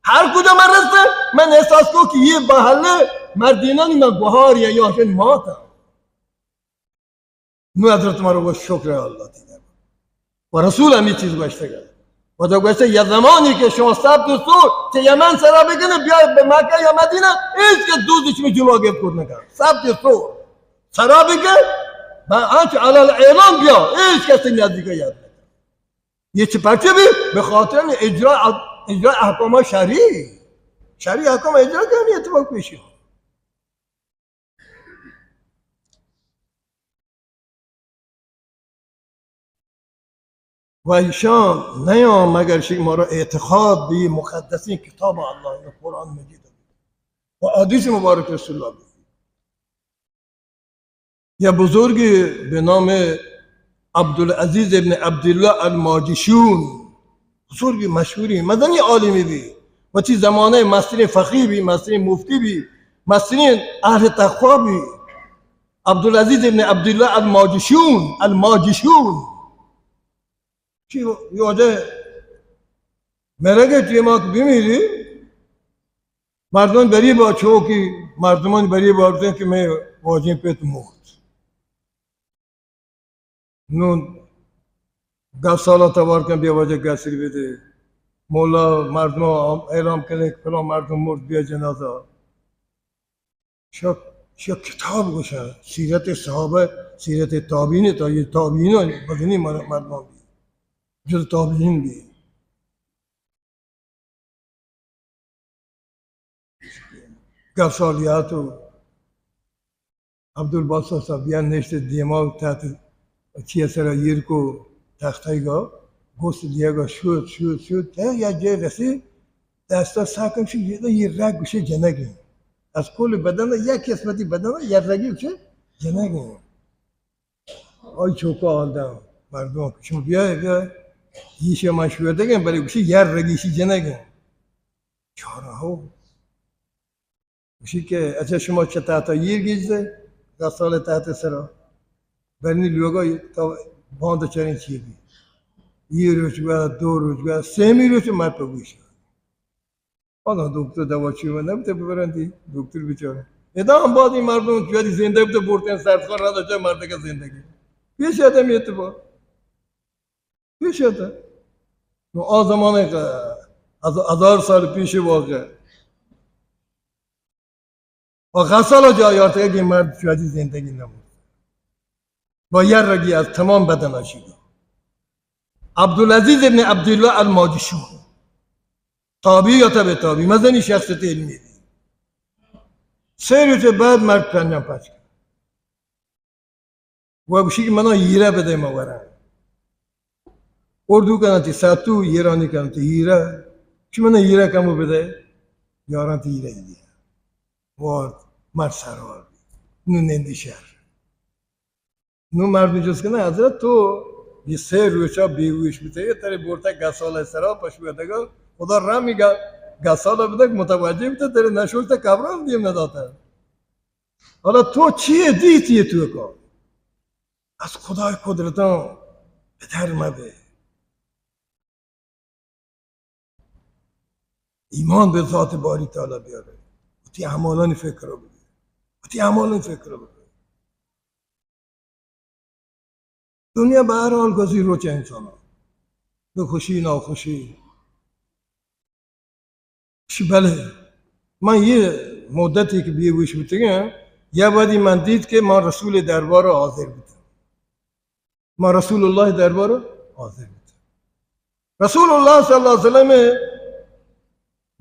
ہر کجا من رسے، من احساس کو کہ یہ محلہ مردینانی من گوار یا یا شن مات ہے. نو حضرت عمر گوشت، شکر اللہ تعالی. و رسول ہمی چیز گوشتگ. و تو گوشتے، یا زمانی کہ شما ثبت و سور چہ یمن سرا بکنے، بیا بہ مکہ یا مدینہ، ہیچ کس دوزی شمی جلو گرفت کت نکن. ثبت سور سرا بکن، با آنچ علی الاعلان بیا، ہیچ کس نزدیک یاد نکن. یہ چہ پرچہ بھی؟ بہ خاطر اجرا، اجرا احکام شرعی، شرعی احکام اجرا کنی اتفاق پیشی. و ایشان نیان مگر شی مارا اعتقاد بہ مقدسین کتاب اللہ، قرآن مجید و حدیث مبارک رسول اللہ بہ. یا بزرگی بہ نام عبدالعزیز ابن عبداللہ الماجشون، بزرگی مشہوری مزنی عالمی بی، وتی زمانہ مسترین فقیہ بی، مسترین مفتی بی، مسترین اہل تقوی بی. عبدالعزیز ابن عبداللہ الماجشون، الماجشون. چی یوجہ مرگ ٹیما کہ بمیری، مردمان بری با چوکی، مردمان بری با بزن کہ میں واجین پیت موت. نون گس سالا توار کن بیا واجہ گسری بدے. مولا مردم اعلام کنے کہ فلان مردم مرد بیا جنازہ. شک، شک کتاب گوشن، سیرت صحابہ، سیرت تابعین، تا یہ تابعین مزنی مر-، مردمان بی، جز تابعین بی. گپ سالیات و عبدالباسط صاحب یا نشت دیما و تحت چیئے سرا ایر کو تختئیگا، گوست دیگا شد، شد، شد، تا یا جای رسی، دستا ساکن شد، یہ رگ گوشے جنگی. از کل بدن یک قسمتی بدن یا رگی گوشے جنگی. آئی چوکا حال داں، مردم کہ شما بیائے، بیائے. ایشی من شودگیں، بلے گوشی یار رگیشی جنگیں. چارا ہو. گوشی کہ اچھا شما چہ تحت ایر گیجتے، دہ سال تحت سرا. برنی لوگا تا باند چرین چی بی. یہ روچ گوا، دو روچ گوا، سیمی روچ مر پہ گوشی. حالا دکتر دوا چی و نبوتے ببرن دی، دکتر بیچارہ. ادا ہم بعضی مردم چوری زندہ بوتے برتے ہیں، سرطان را داشتہ مردگا زندگی. پیش آتا می اتفاق. پیش آتا. نو آ زمانے کا، از-، ہزار سال پیش واقعہ. و غسل جا یارتے کہ مرد چوری زندگی نبوت. با یار رگی از تمام بدن آشیگا. عبدالعزیز ابن عبداللہ الماجشون، تابعی یا تبع تابعی، مزنی شخصیت علمی بی. سہ روچ بعد مرد پنجاں پچ کرت و گوشی کہ منا ہیرہ بدے، ما وراں. اردو کنن تی ستو، ایرانی کنن تی ہیرہ. چی منا ہیرہ کمو بدے، یاران تی ہیرہ دیا. وارت، مرد سروار بی. نو نندی شہر. نو مردم جست کنه، حضرت تو یہ سه روچا بیهوش بوته، تره برته گساله سرا پشو دگا، خدا رحمی گا-، گساله بدگ متوجه بوته، تره نشوشته قبران دیم نداته. حالا تو چی دیتی تو کا؟ از خدای قدرتان بدر مبه. ایمان به ذات باری تعالی بیاره. وتی اعمالانی فکر رو بکن. وتی اعمالانی فکر رو بکن. دنیا به هر حال گذی روچ انسان ها. به خوشی ناخوشی. شی بله. من یه مدتی که بیهوش بوتگم، یه وقتی من دید که من رسول دربار حاضر بودم. ما رسول الله دربار حاضر بود. رسول الله صلی الله علیه وسلم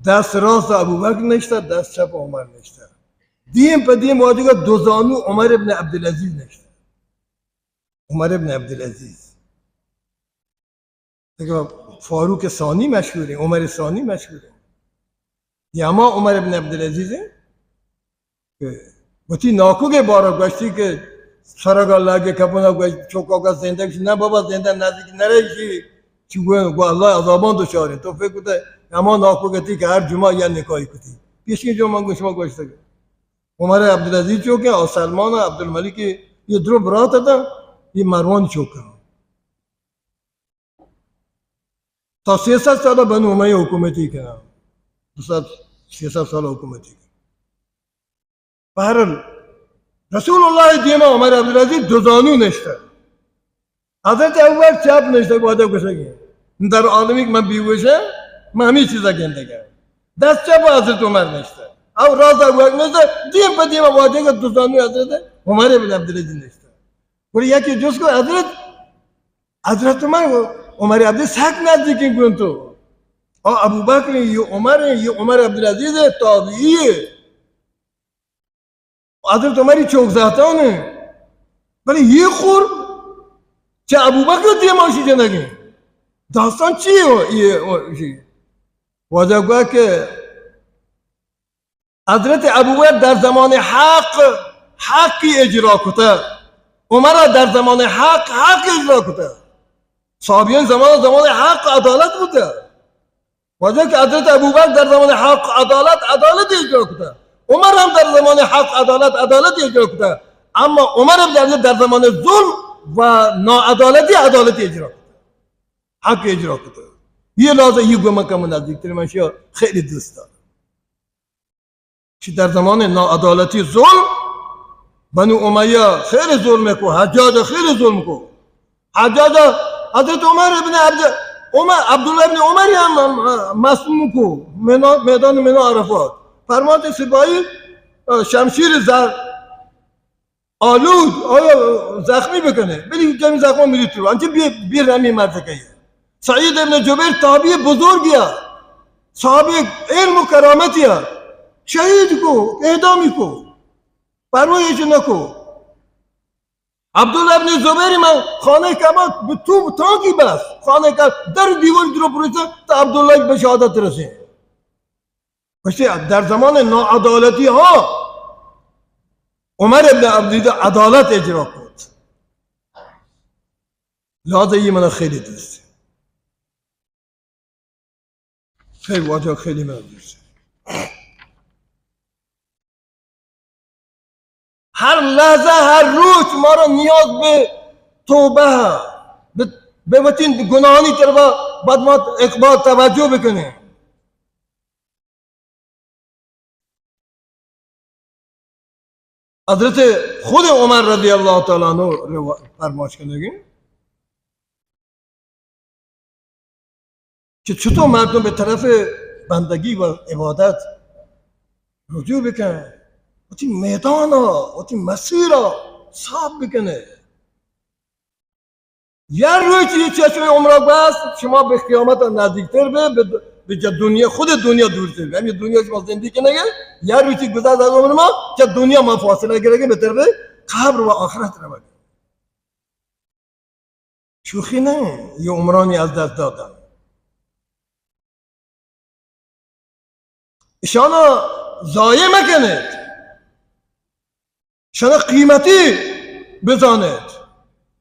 دست راست ابوبکر نشته، دست چپ عمر نشته. دیم په دیم واجه دو زانو عمر ابن عبدالعزیز نشته. عمر ابن عبدالعزیز. دیگه فاروق ثانی مشهوره، عمر ثانی مشهوره. یا ما عمر ابن عبدالعزیز که وتی ناکوگے بارا گوشتی کہ سرگا لگے کپنا گوشت، چوکا گوشت زندگ شی، نہ بابا زندہ نزدیک نرے شی، چی گو، گو اللہ عذابان دچاریں. تو فکر کتے ہما ناکوگتی کہ ہر جمعہ یا نکاحی کتی. پیشکی جمعہ گوش ما گوشتگ. عمر عبدالعزیز چوکے اور سلمان عبدالملک، یہ درو برات تھا، یہ مروان چوکا. تا سیصد سال بنو امیہ حکومتی کنن. دو سد، سیصد سال حکومتی کنن. بہرحال، رسول اللہ دیما عمر عبدالعزیز دو زانو نشتہ. حضرت ابوبکر چپ نشتہ، گوادہ گوشگی. در عالمی کہ من بیوشہ، من ہمی چیزا گندگا. دست چپ حضرت عمر نشتہ. او راست ابوبکر نشتہ، دیم پہ دیم واجہ دو زانو حضرت عمر ابن عبدالعزیز نشتہ. گڑا یکی جست کو حضرت، حضرت عمر، عمر عبدالعزیز سک نزدیکیں گون تو. آ ابوبکر ہیں، یہ عمر ہیں، یہ عمر عبدالعزیز ہے، تابعی ہے. حضرت عمر یہ چوک زاتان ہیں. بلے یہ خور چہ ابوبکر دیما شی جنگیں. داستان چی ہو؟ یہ، یہ، واجہ گوا کہ حضرت ابوبکر در زمان حق، حقی اجرا کتہ. عمر در زمان حق، حق اجرا کتہ. صحابیان زمان، زمان حق عدالت بوتہ. واجہ کہ حضرت ابوبکر در زمان حق عدالت، عدالت اجرا کتہ. عمر ہم در زمان حق عدالت، عدالت اجرا کتہ. اما عمر در، در زمان ظلم و ناعدالتی عدالت اجرا کتہ. حق اجرا کتہ. یہ لازم، یہ گو من کم نزدیک تر من شیا خیلی دوست دارم. چی در زمان ناعدالتی ظلم، بنو امیہ خیلی ظلم کو، حجاج خیلی ظلم کو. حجاج حضرت عمر ابن عبد، عمر، عبداللہ ابن عمر ہم مسموم کو، مینا-، میدان منا عرفات. فرماتے سپاہی، آ، شمشیر زر آلود، آیا زخمی بکنے، بلی کمی زخم میری تو، انچہ بی، بی رمی مرد کئی۔ سعید ابن جبیر تابعی بزرگی، صاحب علم و کرامتی، شہید کو، اعدامی کو، پرواہ ہچ نہ کو۔ عبداللہ ابن زبیر من خانہ کعبہ بہ توپ تانکی بس، خانہ کعبہ در دیوار درو پروشتا تا عبداللہ بہ شہادت رسے۔ گوشتی در زمان ناعدالتی ها عمر ابن عبدالعزیز عدالت اجرا کت۔ لہذا یہ من خیلی دوست۔ خیلی واجہ خیلی من دوست۔ ہر لحظہ، ہر روچ مارا نیاز بہ توبہ، بہ، بہ وتی گناہانی طرفا بدمات اقبال توجہ بکنے۔ حضرت خود عمر رضی اللہ تعالی عنہ روا، فرماش کنگی کہ چطور مردم بہ طرف بندگی و عبادت رجوع بکن، وتی میدان، وتی مسیر صاف بکنے۔ یا روچی چہ شما عمر گوست، شما بہ قیامت نزدیکتر بہ، بہ، بہ جا دنیا، خود دنیا دورتر بہ۔ ہمیں دنیا شما زندگی کنگے، یا روچی گذشت از عمر ما، چہ دنیا ما فاصلہ گرگے، بہ طرف قبر و آخرت روگے۔ شوخی نہ، یہ عمرانی از دست دادن۔ اشانا ضایع مکنیت، اشانا قیمتی بزانیت۔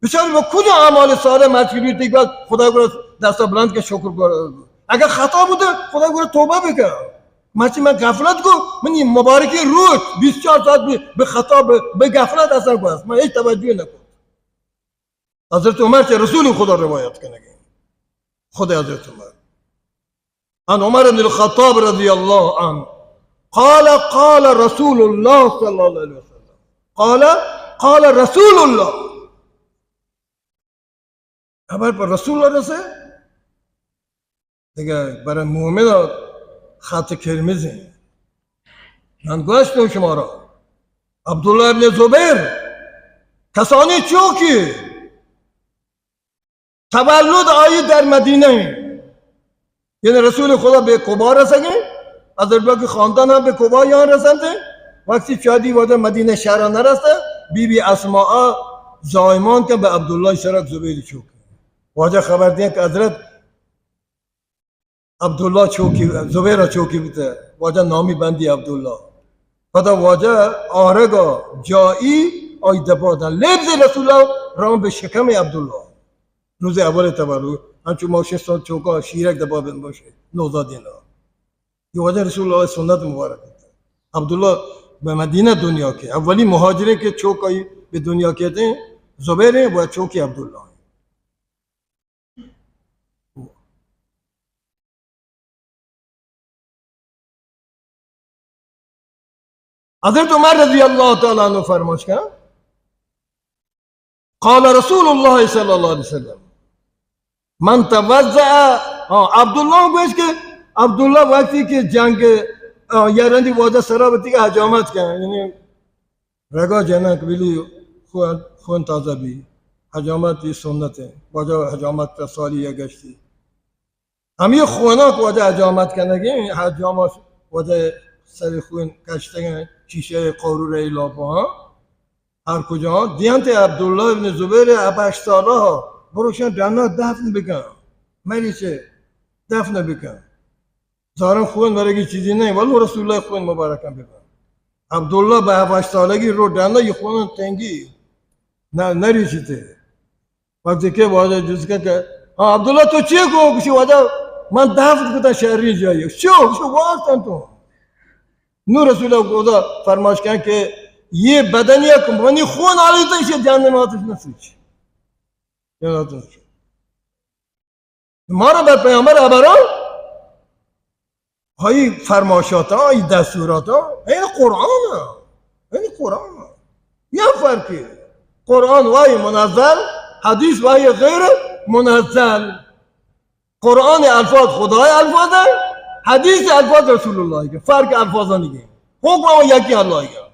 بچار با کجا اعمال صالح مرچی روی دیگ بعد خدا گورا دستا بلند کن، شکر گورا۔ اگر خطا بوده، خدا گورا توبہ بکن۔ مرچی من غفلت کو، منی مبارکی روچ بیست و چار ساعت بہ، بہ خطا، بہ، بہ غفلت اثر گوست۔ من ہیچ توجہ نکو۔ حضرت عمر چہ رسول خدا روایت کنگے۔ خود حضرت عمر۔ عن عمر بن الخطاب رضی اللہ عنہ قال قال رسول اللہ صلی اللہ علیہ وسلم۔ قال قال رسول اللہ۔ خبر پر رسول اللہ رسے۔ دگہ برای مومن خط قرمز ہیں۔ من گوشتوں شمارا، عبداللہ ابن زبیر کسانی چوکی تولد آئی در مدینہ ہیں۔ یعنی رسول خدا بہ قبا رسگیں، حضرت بکر خاندان ہم بہ قبا یہاں رسنتے۔ وقتی چادی واجہ مدینہ شہر نہ رستا، بی بی اسماء زائمان کن بہ عبداللہ شرک زبیر چوک۔ واجہ خبر دیں کہ حضرت عبداللہ چوکی، زبیر چوکی بوتے، واجہ نامی بندی عبداللہ۔ پدا واجہ آرگا جائی آئی دپا دن۔ لبز رسول اللہ رام بہ شکم عبداللہ۔ روز اول تولد، انچو ما شش سال چوکا شیرک دپا بن باشه، نوزادینا۔ یہ واجہ رسول اللہ سنت مبارک ہے۔ عبداللہ بہ مدینہ دنیا کے، اولی مہاجریں کہ چوک آئی بہ دنیا کیتے ہیں، زبیر ہیں و چوکی عبداللہ ہیں۔ حضرت عمر رضی اللہ تعالی عنہ فرماش کا، قال رسول اللہ صلی اللہ علیہ وسلم، من توضع، ہاں، عبداللہ گوش کہ عبداللہ وقتی کہ جنگ، آ، یا رندی واجہ سرا بتی کہ حجامت کن، یعنی رگا جنک بلی خون، خون تازہ بی، حجامت یہ سنت ہے، واجہ حجامت کا سالی یا گشتی۔ ہمے خونا کہ واجہ حجامت کنگیں، حجامت واجہ سر خون کشتگیں، شیشہ قارورہ لاپا، ہاں۔ ہر کجا دیانت عبداللہ ابن زبیر ہپت ہشت سالہ، بروشن ڈنا دفن بکن۔ مری چہ دفن بکن۔ زارن خون ورگی چیزی نہیں، ولو رسول اللہ خون مبارکاں بکن۔ عبداللہ بہ ہپت ہشت سالگی رو ڈنا یہ خون تنگی نہ، نہ ریچتے۔ وقتی کہ واجہ جست کن کہ، ہاں، عبداللہ تو چی کو؟ گوشی، واجہ من دفن کتا شہری جائی۔ چو؟ گوشی، واستن تو۔ نو رسول اللہ خدا فرماش کن کہ یہ بدنی کہ منی خون آلی تو اسے جہنم آتش نہ سوچ۔ جہنم آتش نہ سوچ۔ مارا بر پیامبر ہبران آئی فرماشاتاں، آئی دستوراتاں، این قرآن، این قرآن۔ یا فرقی۔ قرآن وحی منزل، حدیث وحی غیر منزل۔ قرآن الفاظ خدای الفاظ ہے، حدیث الفاظ رسول اللہ کے۔ فرق الفاظ نہیں ہے۔ حکم وہ یکی اللہ کا۔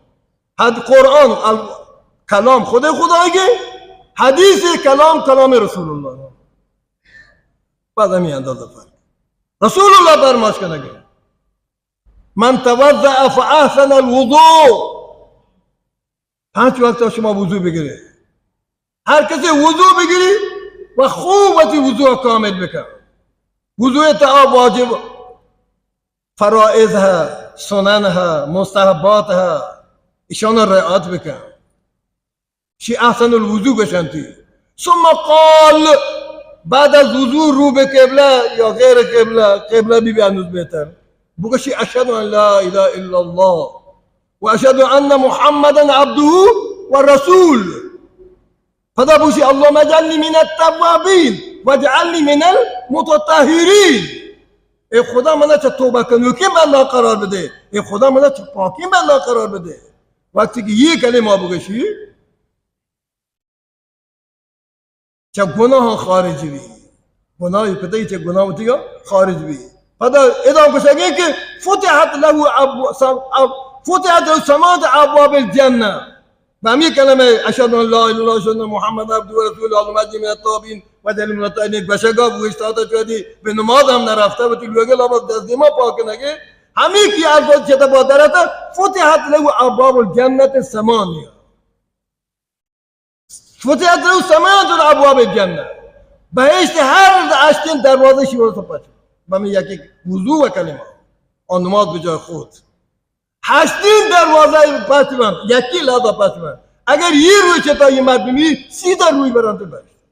حد قرآن ال-، کلام خود خدائیگے، حدیث کلام، کلام رسول اللہ۔ پس ہمیں اندازہ فرق۔ رسول اللہ فرماش کنگے، من توضأ فأحسن الوضوء، پنچ وقت شما وضو بگرے۔ ہر کسی وضو بگری و خوب وتی وضو کامل بکن۔ وضو تا واجب، فرائض ہے، سنن ہے، مستحبات ہے، ایشان رعایت بکن۔ شی احسن الوضو گشنتی۔ ثم قال، بعد از وضو رو به قبله یا غیر قبله، قبله بی بی هنوز بهتر۔ بگشی اشهد ان لا اله الا الله و اشهد ان محمدا عبده و رسول۔ پدا بوشی، اللهم اجعلنی من التوابین و اجعلنی من المتطهرین۔ اے خدا منا چہ توبہ کنوکیں بنداں قرار بدے، اے خدا منا چہ پاکیں بنداں قرار بدے۔ وقتی کہ یہ کلمہ بگشی، چہ گناہ خارج بی، گناہ کتئی چہ گناہ وتیگا خارج بی۔ پدا ادا گوشگے کہ فتحت له ابو-، سم-، اب-، فتحت له ثمانية ابواب الجنة۔ بہ ہمیں کلمہ اشهد ان لا اله الا الله، اشهد ان محمد عبده و رسوله، اللهم اجعلنی من التوابین و اجعلنی من المتطهرین گوشگا بوشتاتا چودی بہ نماز ہم نہ رفتا، وتی لوگے لباس دست دیما پاک نگے۔ ہمیں کی الفاظ چتا با درتا، فتحت له ابواب الجنة الثمانية۔ فتحت له ثمانية ابواب الجنة۔ بہشت ہر ہشتیں دروازہ شی واسطہ پچ۔ بمی یکی وضو و کلمہ۔ اور نماز بجای خود۔ ہشتیں دروازہ پچ بند، یکی لحظہ پچ بند۔ اگر یہ روی چتا یہ مردمی سیدھا روی برند بہشت۔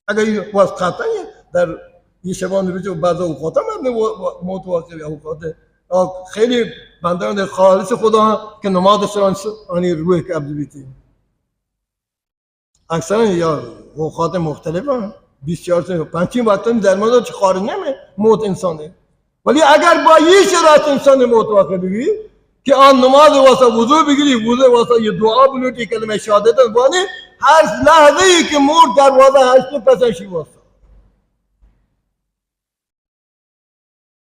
اگر یہ واس خطا یہ در یہ شبان روچ و بعض اوقات مردم و-، و-، موت واقع اوقات۔ اور خیلی بندان خالص خدا ہاں کہ نماز سران س-، آنی روح قبض بیتی۔ اکثراً یا اوقات مختلف ہیں، بیست چار سے پنچین وقت ہم در مدد خارج نہیں میں موت انسان ہے۔ ولی اگر با یہ شرایط انسان موت واقع بگی کہ آن نماز واسطہ وضو بگری، وضو واسطہ یہ دعا بلوٹی، کلمہ شہادت بانی، ہر لحظہ ای کہ مور دروازہ ہشت پسن شی واسطہ۔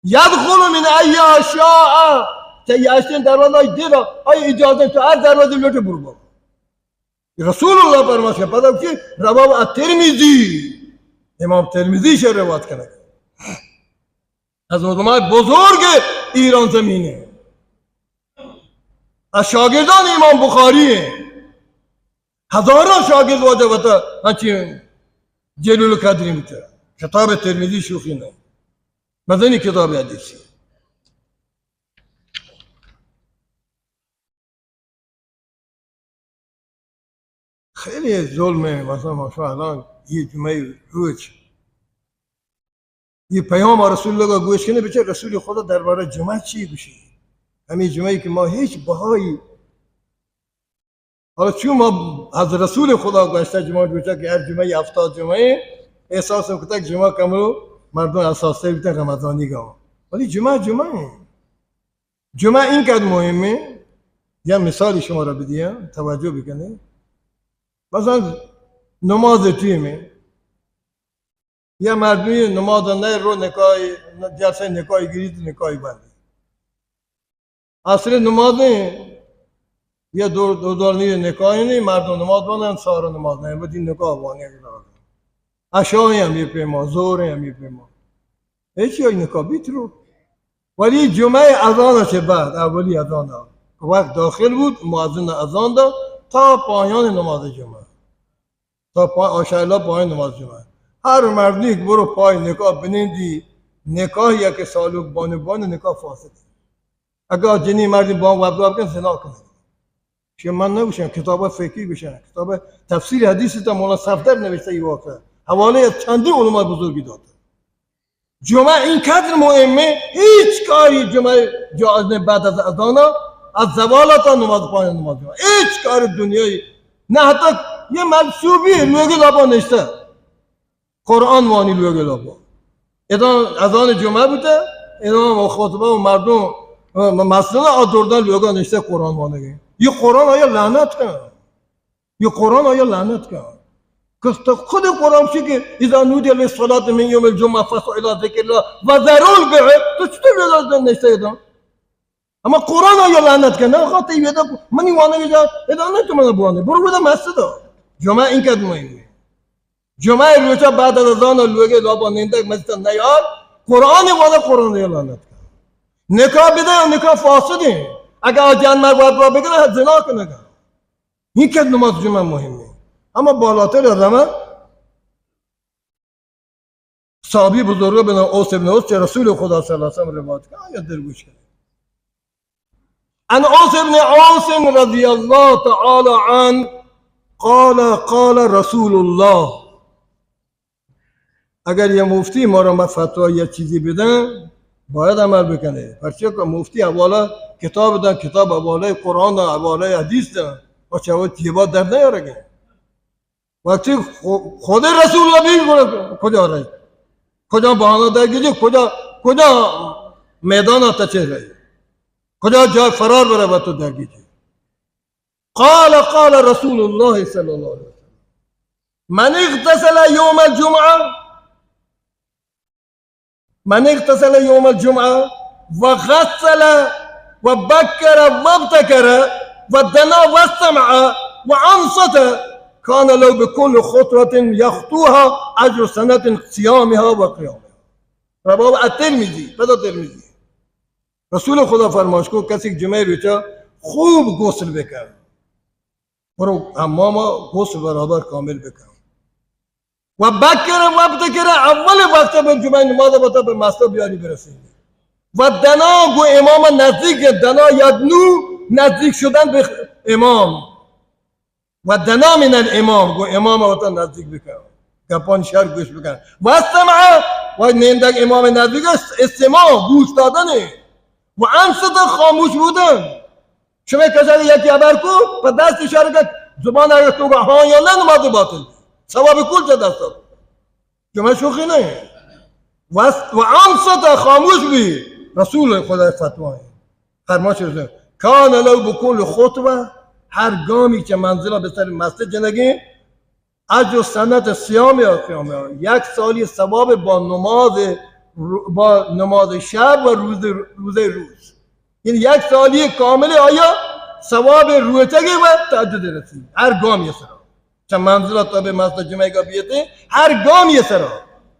یدخل من ایہا شاء، چہ یہ ہشتیں دروازہ دیدا، آئی اجازت تو ہر دروازے لوٹے برو بابا۔ رسول اللہ فرماش کہ پدا کہ رواه الترمذی، امام ترمذی شہ روایت کنگ۔ از علماء بزرگ ایران زمین ہے۔ از شاگردان امام بخاری ہیں۔ ہزاران شاگرد واجہ وتا ہنچی جلیل القدری بوتا۔ کتاب ترمذی شوخی نہیں۔ مزنی کتاب حدیثی۔ خیلی ظلم ہے، مثلاً ما شما الان یہ جمعہ روچ یہ پیام آ رسول اللہ گوش کنے، بچے رسول خدا دربارہ جمعہ چی گوشی؟ ہمیں جمعہ کہ ما ہیچ بہائی، اور چون ما از رسول خدا گوشتا جمعہ روچا کہ ہر جمعہ ہفتاد جمعہ احساس کتا کہ جمعہ کمرو مردم احساس بیتا رمضانی گا، ولی جمعہ جمعہ ہے۔ جمعہ اینقدر مہمیں، یا مثالی شما را بدیاں، توجہ بکنیں۔ مثلاً نماز ٹیم ہے، یا مردمی نماز نہ رو نکاح، جلسہ نکاح گیری تو نکاح بندی۔ عصر نماز نہیں، یا دو، دو دور نہیں نکاح نہیں، مردم نماز بندن، سارا نماز نہیں، بدی نکاح وانے۔ عشاء ہیں ہمیں پیما، ظہر ہیں ہمیں پیما۔ ہیچ یک نکاح بیت رو۔ ولی جمعہ اذان چہ بعد، اولی اذان وقت داخل بود، مؤذن اذان داد تا پایان نماز جمعہ۔ تا پا-، آشاء اللہ پایان نماز جمعہ۔ ہر مردی کہ برو پای نکاح بنندی، نکاح یا کہ سالوک بانو بانو نکاح فاسد۔ اگاں جنی مردی بان وابدار کن زنا کن۔ چہ من نگوشاں، کتاب فقہی گوشاں، کتاب تفسیر حدیث تا مولانا صفدر نوشتہ یہ واقعہ۔ حوالے از چندی علماء بزرگی داتا۔ جمعہ اینقدر مہمیں، ہیچ کاری جمعہ جائز نہیں بعد از اذانا، از زوالا تا نماز پایان نماز جمعہ۔ ہیچ کار دنیای، نہ تک یہ منسوبی لوگ لبا نشتہ۔ قرآن وانی لوگ لبا۔ ادا اذان جمعہ بوتا، ادا خطبہ و مردم مسجد آ دردن لوگا نشتہ قرآن وانگے۔ یہ قرآن آیا لعنت کن۔ یہ قرآن آیا لعنت کن۔ کہ تو خود قرآن شی کہ اذا نودی للصلاة من یوم الجمعة فاسعوا الی ذکر اللہ و ذروا البیع، تو چطور لوگا نشتہ ادا؟ اما قرآن آیا لعنت کن، نه خاطر یہ دا منی وانگ جا، ادا نه تو من بوانے، برو بدا مسجد۔ جمعہ اینقدر مهمه۔ جمعہ روچا بعد از اذان لوگے لابا نندگ مسجد نیار، قرآن وانا قرآن آیا لعنت کن۔ نکاح بدے یا نکاح فاسدیں۔ اگر آ جان مرد وقت را بگرے، زنا کنگا۔ اینقدر نماز جمعہ مهمه۔ اما بالاتر رمه صحابی بزرگ بن اوس ابن اوس چه رسول خدا صلی الله علیه وسلم روایت کن، آیا در گوش کن۔ عن اوس ابن اوس رضی الله تعالی عنه قال قال رسول الله. اگر یه مفتی ما را ما فتوا یا چیزی بدن، باید عمل بکنه. پرچه که مفتی حواله کتاب دن، کتاب حواله قرآن دن، حواله حدیث دن، و چه وقت یه بار در نیارگه. وقتی خو-، خود رسول الله بی گڑا کجا رہی؟ کجا بہانہ در گیجی؟ کجا، کجا میدان تا چہ رہی؟ کجا جا فرار برے با تو در گیجی؟ قال، قال رسول الله صلی الله علیه وسلم، من اغتسل یوم الجمعة، من اغتسل یوم الجمعة وغسل وبکر وابتکر ودنا واستمع وانصت کان له بكل خطوة يخطوها أجر سنة صيامها وقيامها. رواه الترمذي، پدا ترمذی. رسول خدا فرماش کو، کسی جمعہ روچا خوب غسل بکن، برو حمام غسل برابر کامل بکن. و بکر و ابتکر، اول وقت به جمعہ نماز بتا به مسجد بیاری برسی. و دنا گو امام نزدیک، دنا یدنو، نزدیک شدن به امام. و دنا من الامام، گو امام وتا نزدیک بکن. گپان شر گوش بکن. و استمع، و نندگ امام نزدیک است، استماع، گوش دادنه. و انصت، خاموش بودن. شما کسا یکی خبر کو، په دست اشاره که زبان اگر تو گو ها یا نه، نماز باطل. ثواب کل چه دست. شما شوخی نه. و است-، و انصت، خاموش بی. رسول خدا فتوای. فرماش رسول. کان له بكل خطوة، هر گامی که منزل به سر مسجد جنگی، اجر سنة صيامها وقيامها، یک سالی ثواب با نماز رو-، با نماز شب و روز، روزه روز. یعنی یک سالی کامل آیا ثواب روچگی و تهجد رسی. هر گامی سرا. چه منزل تا به مسجد جمعه کا بیته، هر گامی سرا.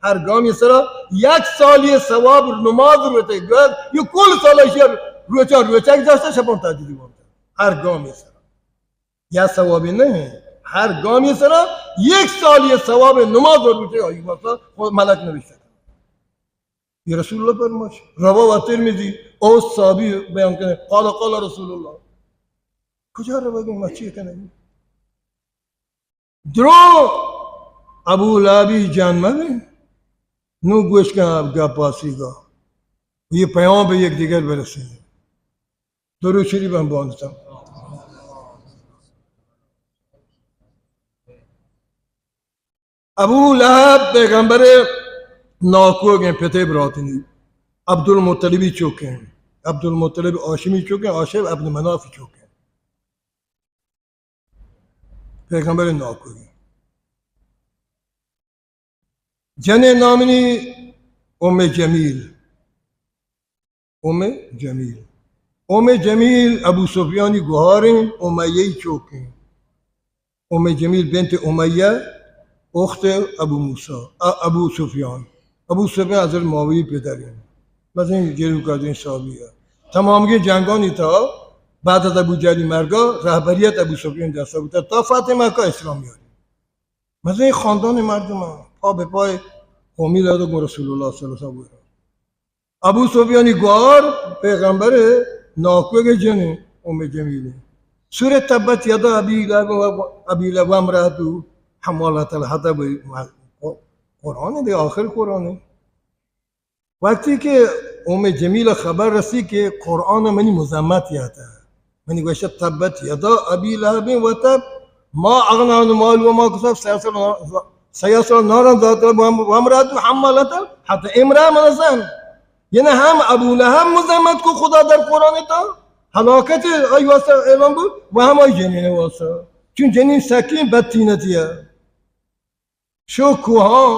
هر گامی سرا یک سالی ثواب نماز روچگی. یه کل سال اشی روچا روچگ داشته، شبان تهجدی بانته. هر گامی سرا. یا ثوابی نه، هر گامی سرا یک سالی ثواب نماز و روچه آئی واسطه خود ملک نوشته. یہ رسول اللہ فرماش. رواه الترمذی، او صحابی بیان کنه، قال قال رسول اللہ. کجا روگی ما چی کنگی؟ درو ابو لہبی جان مبه. نو گوش کن اب گپ آسیگا. یہ پیام به یک دیگر برسه. درود شریف هم بوانستم. ابو لہب پیغمبر ناکوگیں پتے براتنی، عبدالمطلبی چوکیں، عبدالمطلب ہاشمی چوکیں، ہاشم ابن منافی چوکیں. پیغمبر ناکوگیں. جنیں نامنی ام جمیل. ام جمیل. ام جمیل ابو سفیانی گوہاریں، امیہی چوکیں. ام جمیل بنت امیہ، اخت ابو موسی، ا-، ابو سفیان. ابو سفیان حضرت معاویہ پدریں. مزن جلوکاریں صحابی ہے. تمامگی جنگانی تا بعد از ابو جہلی مرگا رہبریت ابو سفیان دستا بوتا تا فتح مکہ اسلام یاری. مزن خاندان مردم، پا به پای قومی لدو گو رسول اللہ صلی اللہ علیہ وسلم. ابو سفیانی گوار پیغمبر ناکوگ جن ام جمیل. سورہ تبت یدا ابی لہب و، ابی لہب و امرأتہ حمالۃ الحطب، قرآن دے، آخر قرآن. وقتی کہ ام جمیل خبر رسی کہ قرآن منی مذمت یاتا، منی گوشت تبت یدا ابی لہب و تب، ما اغنی عنہ مالہ و ما کسب، سیصلی نارا، سیصلی نارا ذات لہب و امرأتہ حمالۃ الحطب، امرأہ من زن. یعنی ہم ابو لہب مذمت کو خدا در قرآن تا، ہلاکت آئی واسطہ اعلان بود و ہم آئی جنین واسطہ. چون جنین سکیں بدطینتی ہے. شو کوہاں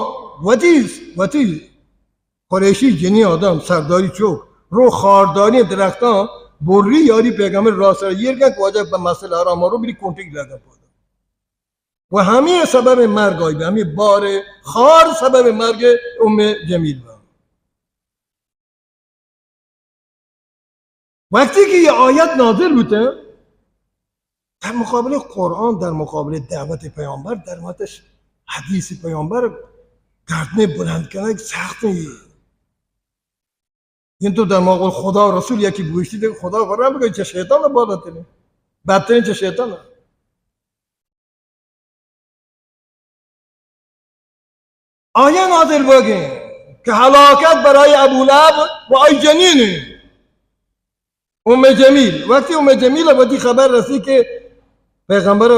وتی، وتی قریشی جنی آدم سرداری چوک رو خارداری درختاں بوری یاری پیغمبر را سر ایر کن کہ واجہ پہ مسئلہ آرام رو بری کونٹی لگا پودا۔ و ہمیں سبب مرگ آئی بی، ہمیں بار خار سبب مرگ ام جمیل با۔ وقتی کہ یہ آیت نازل بوتہ، در مقابل قرآن، در مقابل دعوت پیامبر، در مقابل حدیث پیامبر گردن بلند کنگ سخت ہے۔ این تو در مقابل خدا و رسول یکی بوشتی، دیگه خدا فرمان بگه چه شیطان بالاترین، بدترین چه شیطان. آیا نازل بوگیں کہ ہلاکت برای ابو لہب و آئی جنین ام جمیل۔ وقتی ام جمیل وتی خبر رسی کہ پیغمبر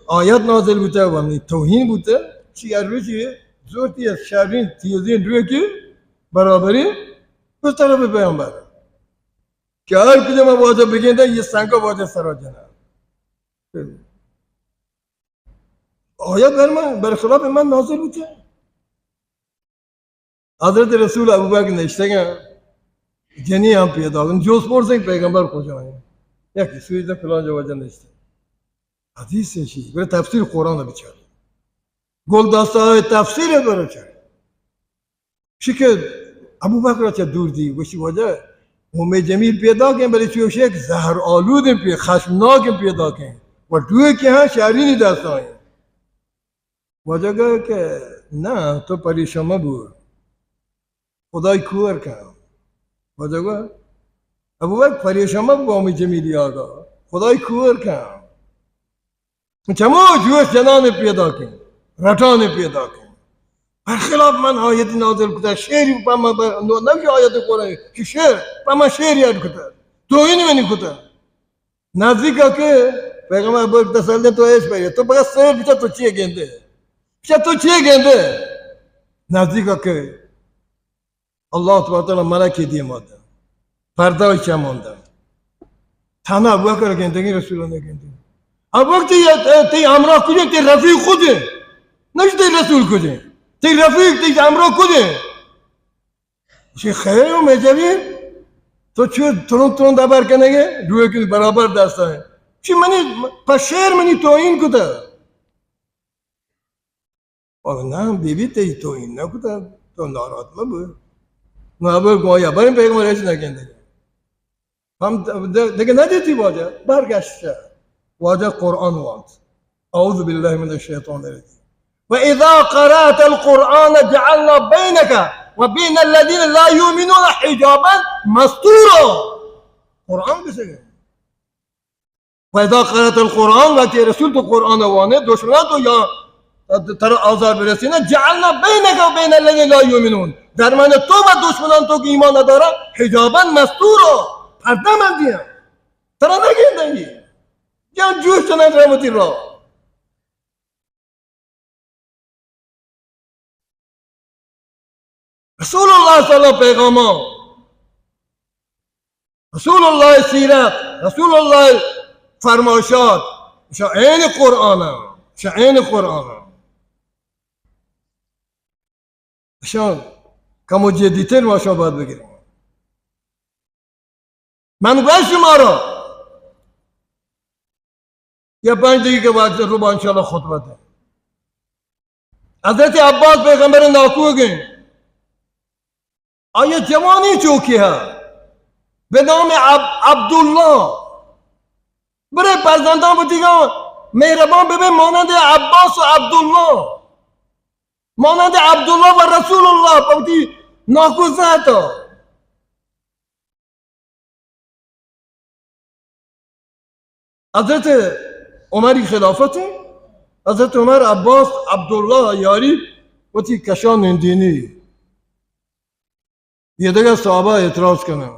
آیت نازل بوتہ و ہمیں توہین بوتہ، چی ہر روچی زورتی از شرین تیزین روی کہ برابری اس طرف پیغمبر کہ ہر کجا ما واجہ بگندہ، یہ سنگا واجہ سرا جنہ۔ آیا بر من، برخلاف من نازل بوتہ۔ حضرت رسول ابوبکر نشتگاں، جنی ہم پیدا، جوست پرسیں پیغمبر کجا ہیں؟ یک سوی تو فلان جا واجہ نشتہ۔ حدیث ہے شی، بلے تفسیر قرآن بچار۔ گل دستہ تفسیر برچار۔ شی کہ ابوبکر چہ دور دی، گوشی واجہ، ام جمیل پیدا کن، بلے چوش یک زہر آلود پی، خشمناک پیدا کن۔ و دوئے کہ ہاں شہرینی دست آئیں۔ واجہ گوشت کہ نہ، تو پریشان مبو۔ خدای کور کن۔ واجہ گوشت، ابوبکر پریشان مبو، ام جمیلی آگا۔ خدای کور کن۔ چمو جوش جنان پیدا کن، رٹان پیدا کن۔ برخلاف من آیت نازل کتا، شعری پہ ما بر-، نو-، نوشی آیت قرآن، کہ شعر، پہ ما شعری اڈ کتا۔ توہین منی کتا۔ نزدیک کہ پیغمبر بر تسل دے تو ایش پہ، تو بس سیر بچا تو چیے گندے؟ بچا تو چیے گندے؟ نزدیک کہ اللہ تبارک و تعالی ملکی دیما دا۔ پردہ چمان دا۔ تھنا ابوبکر گندگی، رسول اللہ گندگی۔ ابوبکر تی، تی ہمراہ کجے؟ تی رفیق کجے؟ نش تی رسول کجے؟ تی رفیق، تی ہمراہ کجے؟ شی خیر ہو میں جبی، تو چو ترون ترون دبر کنگے، روئے کہ برابر دستا ہے۔ شی منی، پہ شعر منی توہین کتا۔ او نہ، بی بی تئی توہین نہ کتا، تو ناراحت مبو۔ نہ ابو گویا بر پیغمبر ہچ نہ گندے۔ ہم د-، دگہ نہ دیتی واجہ، برگشت۔ واجہ قرآن وانت۔ اعوذ باللہ من الشیطان الرجیم۔ و اذا قرأت القرآن جعلنا بینک و بین الذین لا یؤمنون حجابا مستورا۔ قرآن بسگے۔ و اذا قرأت القرآن، وقتی رسول تو قرآن وانے، دشمنان تو یا ترا آزار برسینا، جعلنا بینک و بین الذین لا یؤمنون، درمیان تو و دشمنان تو کہ ایمان ندارا، حجابا مستورا، پردہ مندیاں، ترا نگندگی، جان جوش جنن رحمتی را۔ رسول اللہ صلی اللہ پیغاماں، رسول اللہ سیرت، رسول اللہ فرمائشات، شا عین قرآن، شا عین قرآن۔ شا کمو جدیتر ما شما باید بگیریں۔ من گوشت شما را، یا پنج دقیقہ بعد رو با انشاءاللہ خطبہ دیں۔ حضرت عباس پیغمبر ناکوگ ہیں۔ آیا جوانی چوکی ہے۔ بہ نام عب-، عبداللہ۔ برے فرزندان بودیگا مہربان ببے مانند عباس و عبداللہ۔ مانند عبداللہ و رسول اللہ پہ وتی ناکو زہتا۔ حضرت عمری خلافت، حضرت عمر عباس عبداللہ یاری وتی کشان نندینی۔ یہ دگہ صحابہ اعتراض کنن۔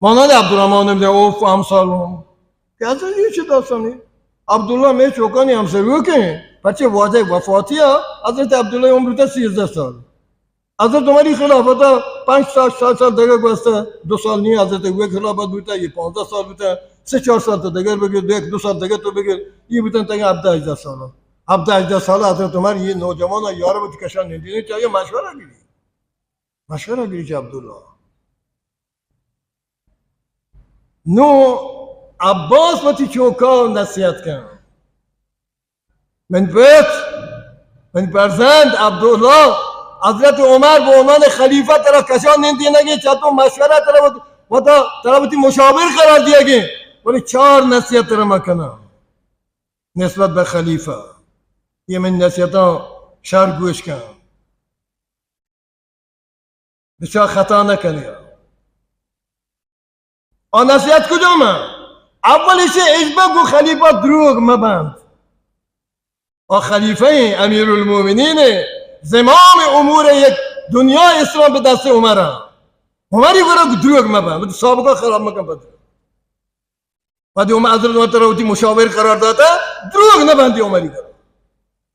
مانند عبدالرحمن ابن عوف و امثال ہم۔ کہ حضرت یہ چی داستانی؟ عبداللہ میں چوکانی ہمسروک ہیں۔ پچے واجہ وفاتی ہے، حضرت عبداللہ عمر بوتا سیزدہ سال۔ حضرت عمری خلافت پنچ سال، سال، سال دگہ گوستا، دو سال نہیں حضرت عمر خلافت بوتا، یہ پانزدہ سال بوتا، سے چار سال تو دگہ بگر، ایک دو سال دگہ تو بگر، یہ بوتا تگہ ہبدہ ہجدہ سال۔ ہبدہ ہجدہ سال حضرت عمر یہ نوجوان یار بوت کشان نہیں دینے چاہیے، مشورہ گری۔ مشورہ گری چہ عبداللہ۔ نوں عباس وتی چوکا نصیحت کن، من پت، من فرزند عبداللہ، حضرت عمر به عنوان خلیفہ ترا کشان نندینگیں، چہ تو مشورہ ترا وت-، وتا ترا وتی مشاور قرار دیگیں، ولی چار نصیحت ترا من کناں نسبت به خلیفہ. یہ من نصیحتاں شر گوش کن. بچار خطا نہ کنے. آ نصیحت کجام ایں؟ اول ایشی، ہچبر گوں خلیفہ دروگ مبند. آ خلیفہ ایں، امیر المومنین ایں، زمام امور یک دنیا اسلام به دست عمر ایں. عمری گورا دروگ مبند، سابقہ خراب مکن پد. وہدے عمر، حضرت عمر ترا وتی مشاور قرار داتا، دروگ نہ بندی عمری گورا.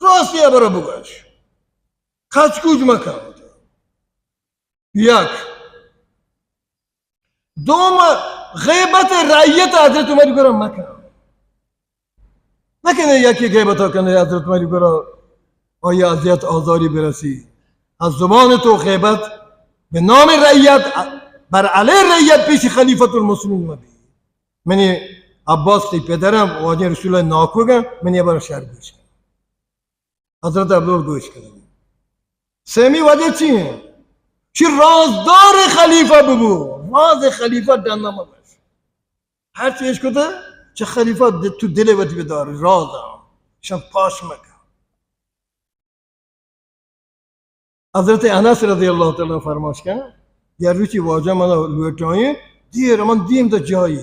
راستی ہبرا بگوش. کچ کوچ مکن. یک. دوم، غیبت رعیت حضرت عمری گورا مکن. نکنے یکی غیبتا کنے حضرت عمری گورا، آیا اذیت آزاری برسی. از زبان تو غیبت به نام رعیت، بر علیه رعیت پیش خلیفۃ المسلمین مبی. منی عباس تئی پدرم، واجہ رسول اللہ ناکوگا، منی ہبرا شر گوش کن. حضرت عبداللہ گوش کن. سیمی وجہ چی ایں؟ چی رازدار خلیفہ ببو، راز خلیفہ ڈنا مبش. ہر چی اشکتا، چہ خلیفہ د-، تو دل وتی بدار، راز ایں، شان پاش مکن. حضرت انس رضی اللہ تعالی عنہ فرماش کن، یا روچی واجہ منا لوٹائیں، دیر من دیم دا جائی.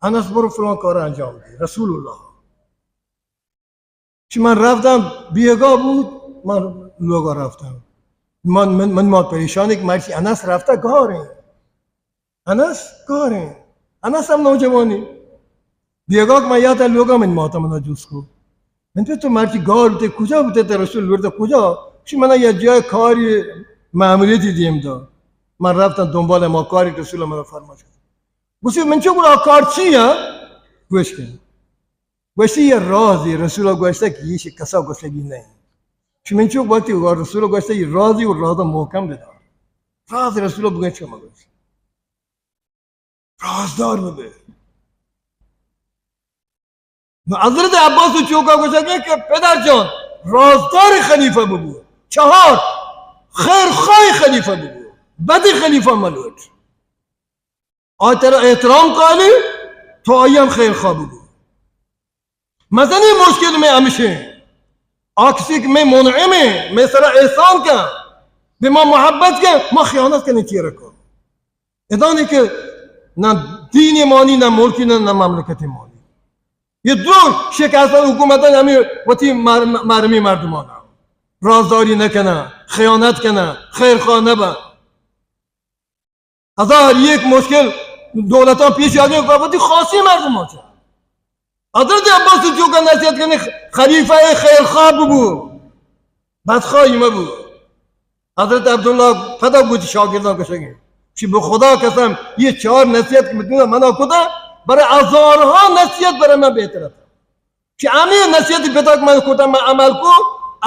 انس، برو فلان کار انجام دے. رسول اللہ. چی من رفتم، بیگاہ بود، من لوگا رفتم. من، من، من ما پریشانی که مرچی انس رفته گاریں. انس گاریں. انس ہم نوجوانی. بیگاہ که من یاتا لوگا من ماتا منا جست کو. من تو، تو مرچی گار بوتے، کجا بوتے، تا رسول لوٹتا کجا؟ چی منا یا جای کاری معمولیتی دیم دا. من رفتم دنبال ما کاری، رسول منا فرماش کن. گوشی من چو گڑا کار چی ایں؟ گوش کن. گوشتی، یہ رازی، رسول گوشتا که ایشی کسا گوشگی نہیں. چی من چو وقتی رسول گوشتا، یہ رازی و رازا محکم بدار. راز رسول بگن چو مگوش. رازدار ببے. نو حضرت عباس و چوکا گوشگے که پدر جان، رازدار خلیفہ ببو. چہار، خیرخواہ خلیفہ ببو. بدی خلیفہ ملوٹ. آ ترا احترام کالی، تو آئی ہم خیر خواه بگو. مزنی مشکل میں ہمشیں. آ کسی کہ میں منعم ایں، میں سرا احسان کن، بہ ما محبت کن، ما خیانت کنی چی رکو. ادانی کہ نہ دینی مانی، نہ ملکی، نہ، نہ مملکتی مانی. یہ دو شکست حکومت ہمیں وتی مر-، مرمی مردمان. رازداری نہ کنا، خیانت کنا، خیر خواه نہ با. ہزار یک مشکل دولتاں پیش آگے، وتی خاصی مردم ہوتا. حضرت عباس چوکا نصیحت کنی، خلیفہ خیر خواه ببو، بدخواہی مبو. حضرت عبداللہ پدا گوشتی شاگرداں کشگی، چی بہ خدا قسم، یہ چار نصیحت کہ منا کتا، برای ہزارہا نصیحت برای من بہتر ات. کہ ہمے نصیحت پتا کہ من کتا، من عمل کو،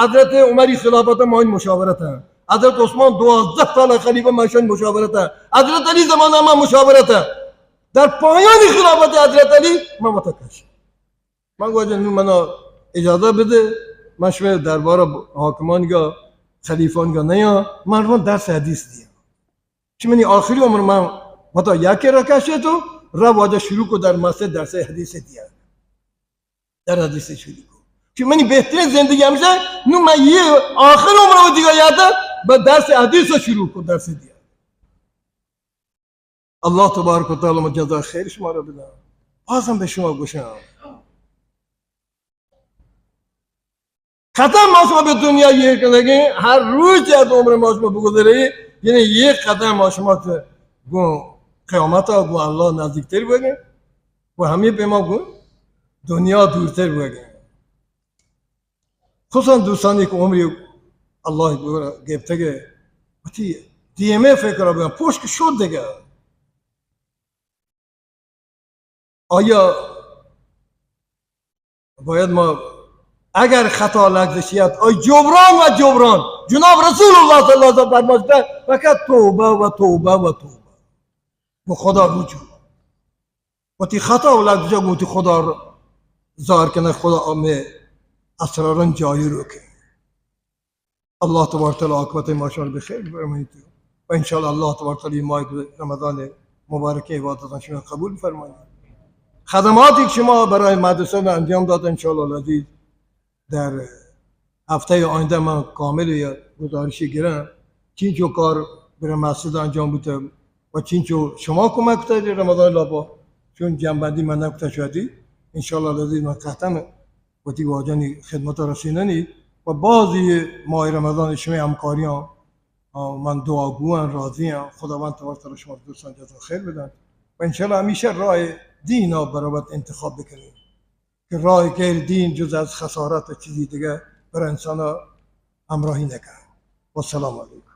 حضرت عمری خلافت ما این مشاورت ہیں. حضرت عثمان دوازدہ سال خلیفہ، ما شان مشاورت ہیں. حضرت علی زمانہ ما مشاورت ہیں. در پایان خلافت حضرت علی ما متکش. من گوشت، نو منا اجازہ بدے، من شمے دربار حاکمان گا، خلیفان گا نیاں، من رو درس حدیث دیاں. چی منی آخری عمر من وتا یکی را کشے تو، را واجہ شروع کو در مسجد درس حدیث دیاں. در حدیث شروع کو. کہ منی بہترین زندگی ہمیشہ، نو من یہ آخر عمر و دیگا یاد ہے، بہ درس حدیث شروع کو، درس دیا. اللہ تبارک و تعالی ما جزا خیر شما را بدا. بازم بہ شما گوشاں. قدم ما شما بہ دنیا یہ کنگیں، ہر روز از عمر ما شما بگذرے، یعنی یہ قدم ما شما تو گوں قیامت گوں اللہ نزدیکتر بگیں. و ہمے پیما گوں دنیا دورتر بوگیں. خصوصاً دوستانی کہ عمری اللہ گپتگے، وتی دیمے فکر بگن، پشت شد دگہ. آیا باید ما اگر خطا لغزشی ات، آئی جبران و جبران. جناب رسول اللہ صلی اللہ علیہ وسلم فرماشتہ، فقط توبہ و توبہ و توبہ. بہ خدا رجوع. وتی خطا و لگجا گوں وتی خدا ظاہر کنگ، خدا ہمے اسراران جاری روکے۔ اللہ تبارک تعالی عاقبت ما شمار بخیر فرمائیت و انشاءاللہ اللہ تبارک تعالی ماہ رمضان مبارکیں عبادتان شما قبول فرمائیت۔ خدماتی کہ شما برای مدرسہ انجام دات، انشاءاللہ العزیز در ہفتہ آئندہ من کامل گزارشی گرن، چینچو کار برای مسجد انجام بوتہ و چینچو شما کمک کتہ رمضان لاپا، چون جمع بندی من نکتہ شدی، انشاءاللہ العزیز من قطعاً وتی واجہانی خدمت رسیننی و بازی ماہ رمضان شمئے ہمکاریاں، آ، من دعا گوان، راضی آں۔ خداوند تبارک تعالی شما درستان جزا خیر بدن و انشاءاللہ ہمیشہ راہ دین برابر انتخاب بکنید کہ راہ غیر دین جز از خسارت چیزی دیگه برای انسان ہمراہی نکن۔ و السلام علیکم۔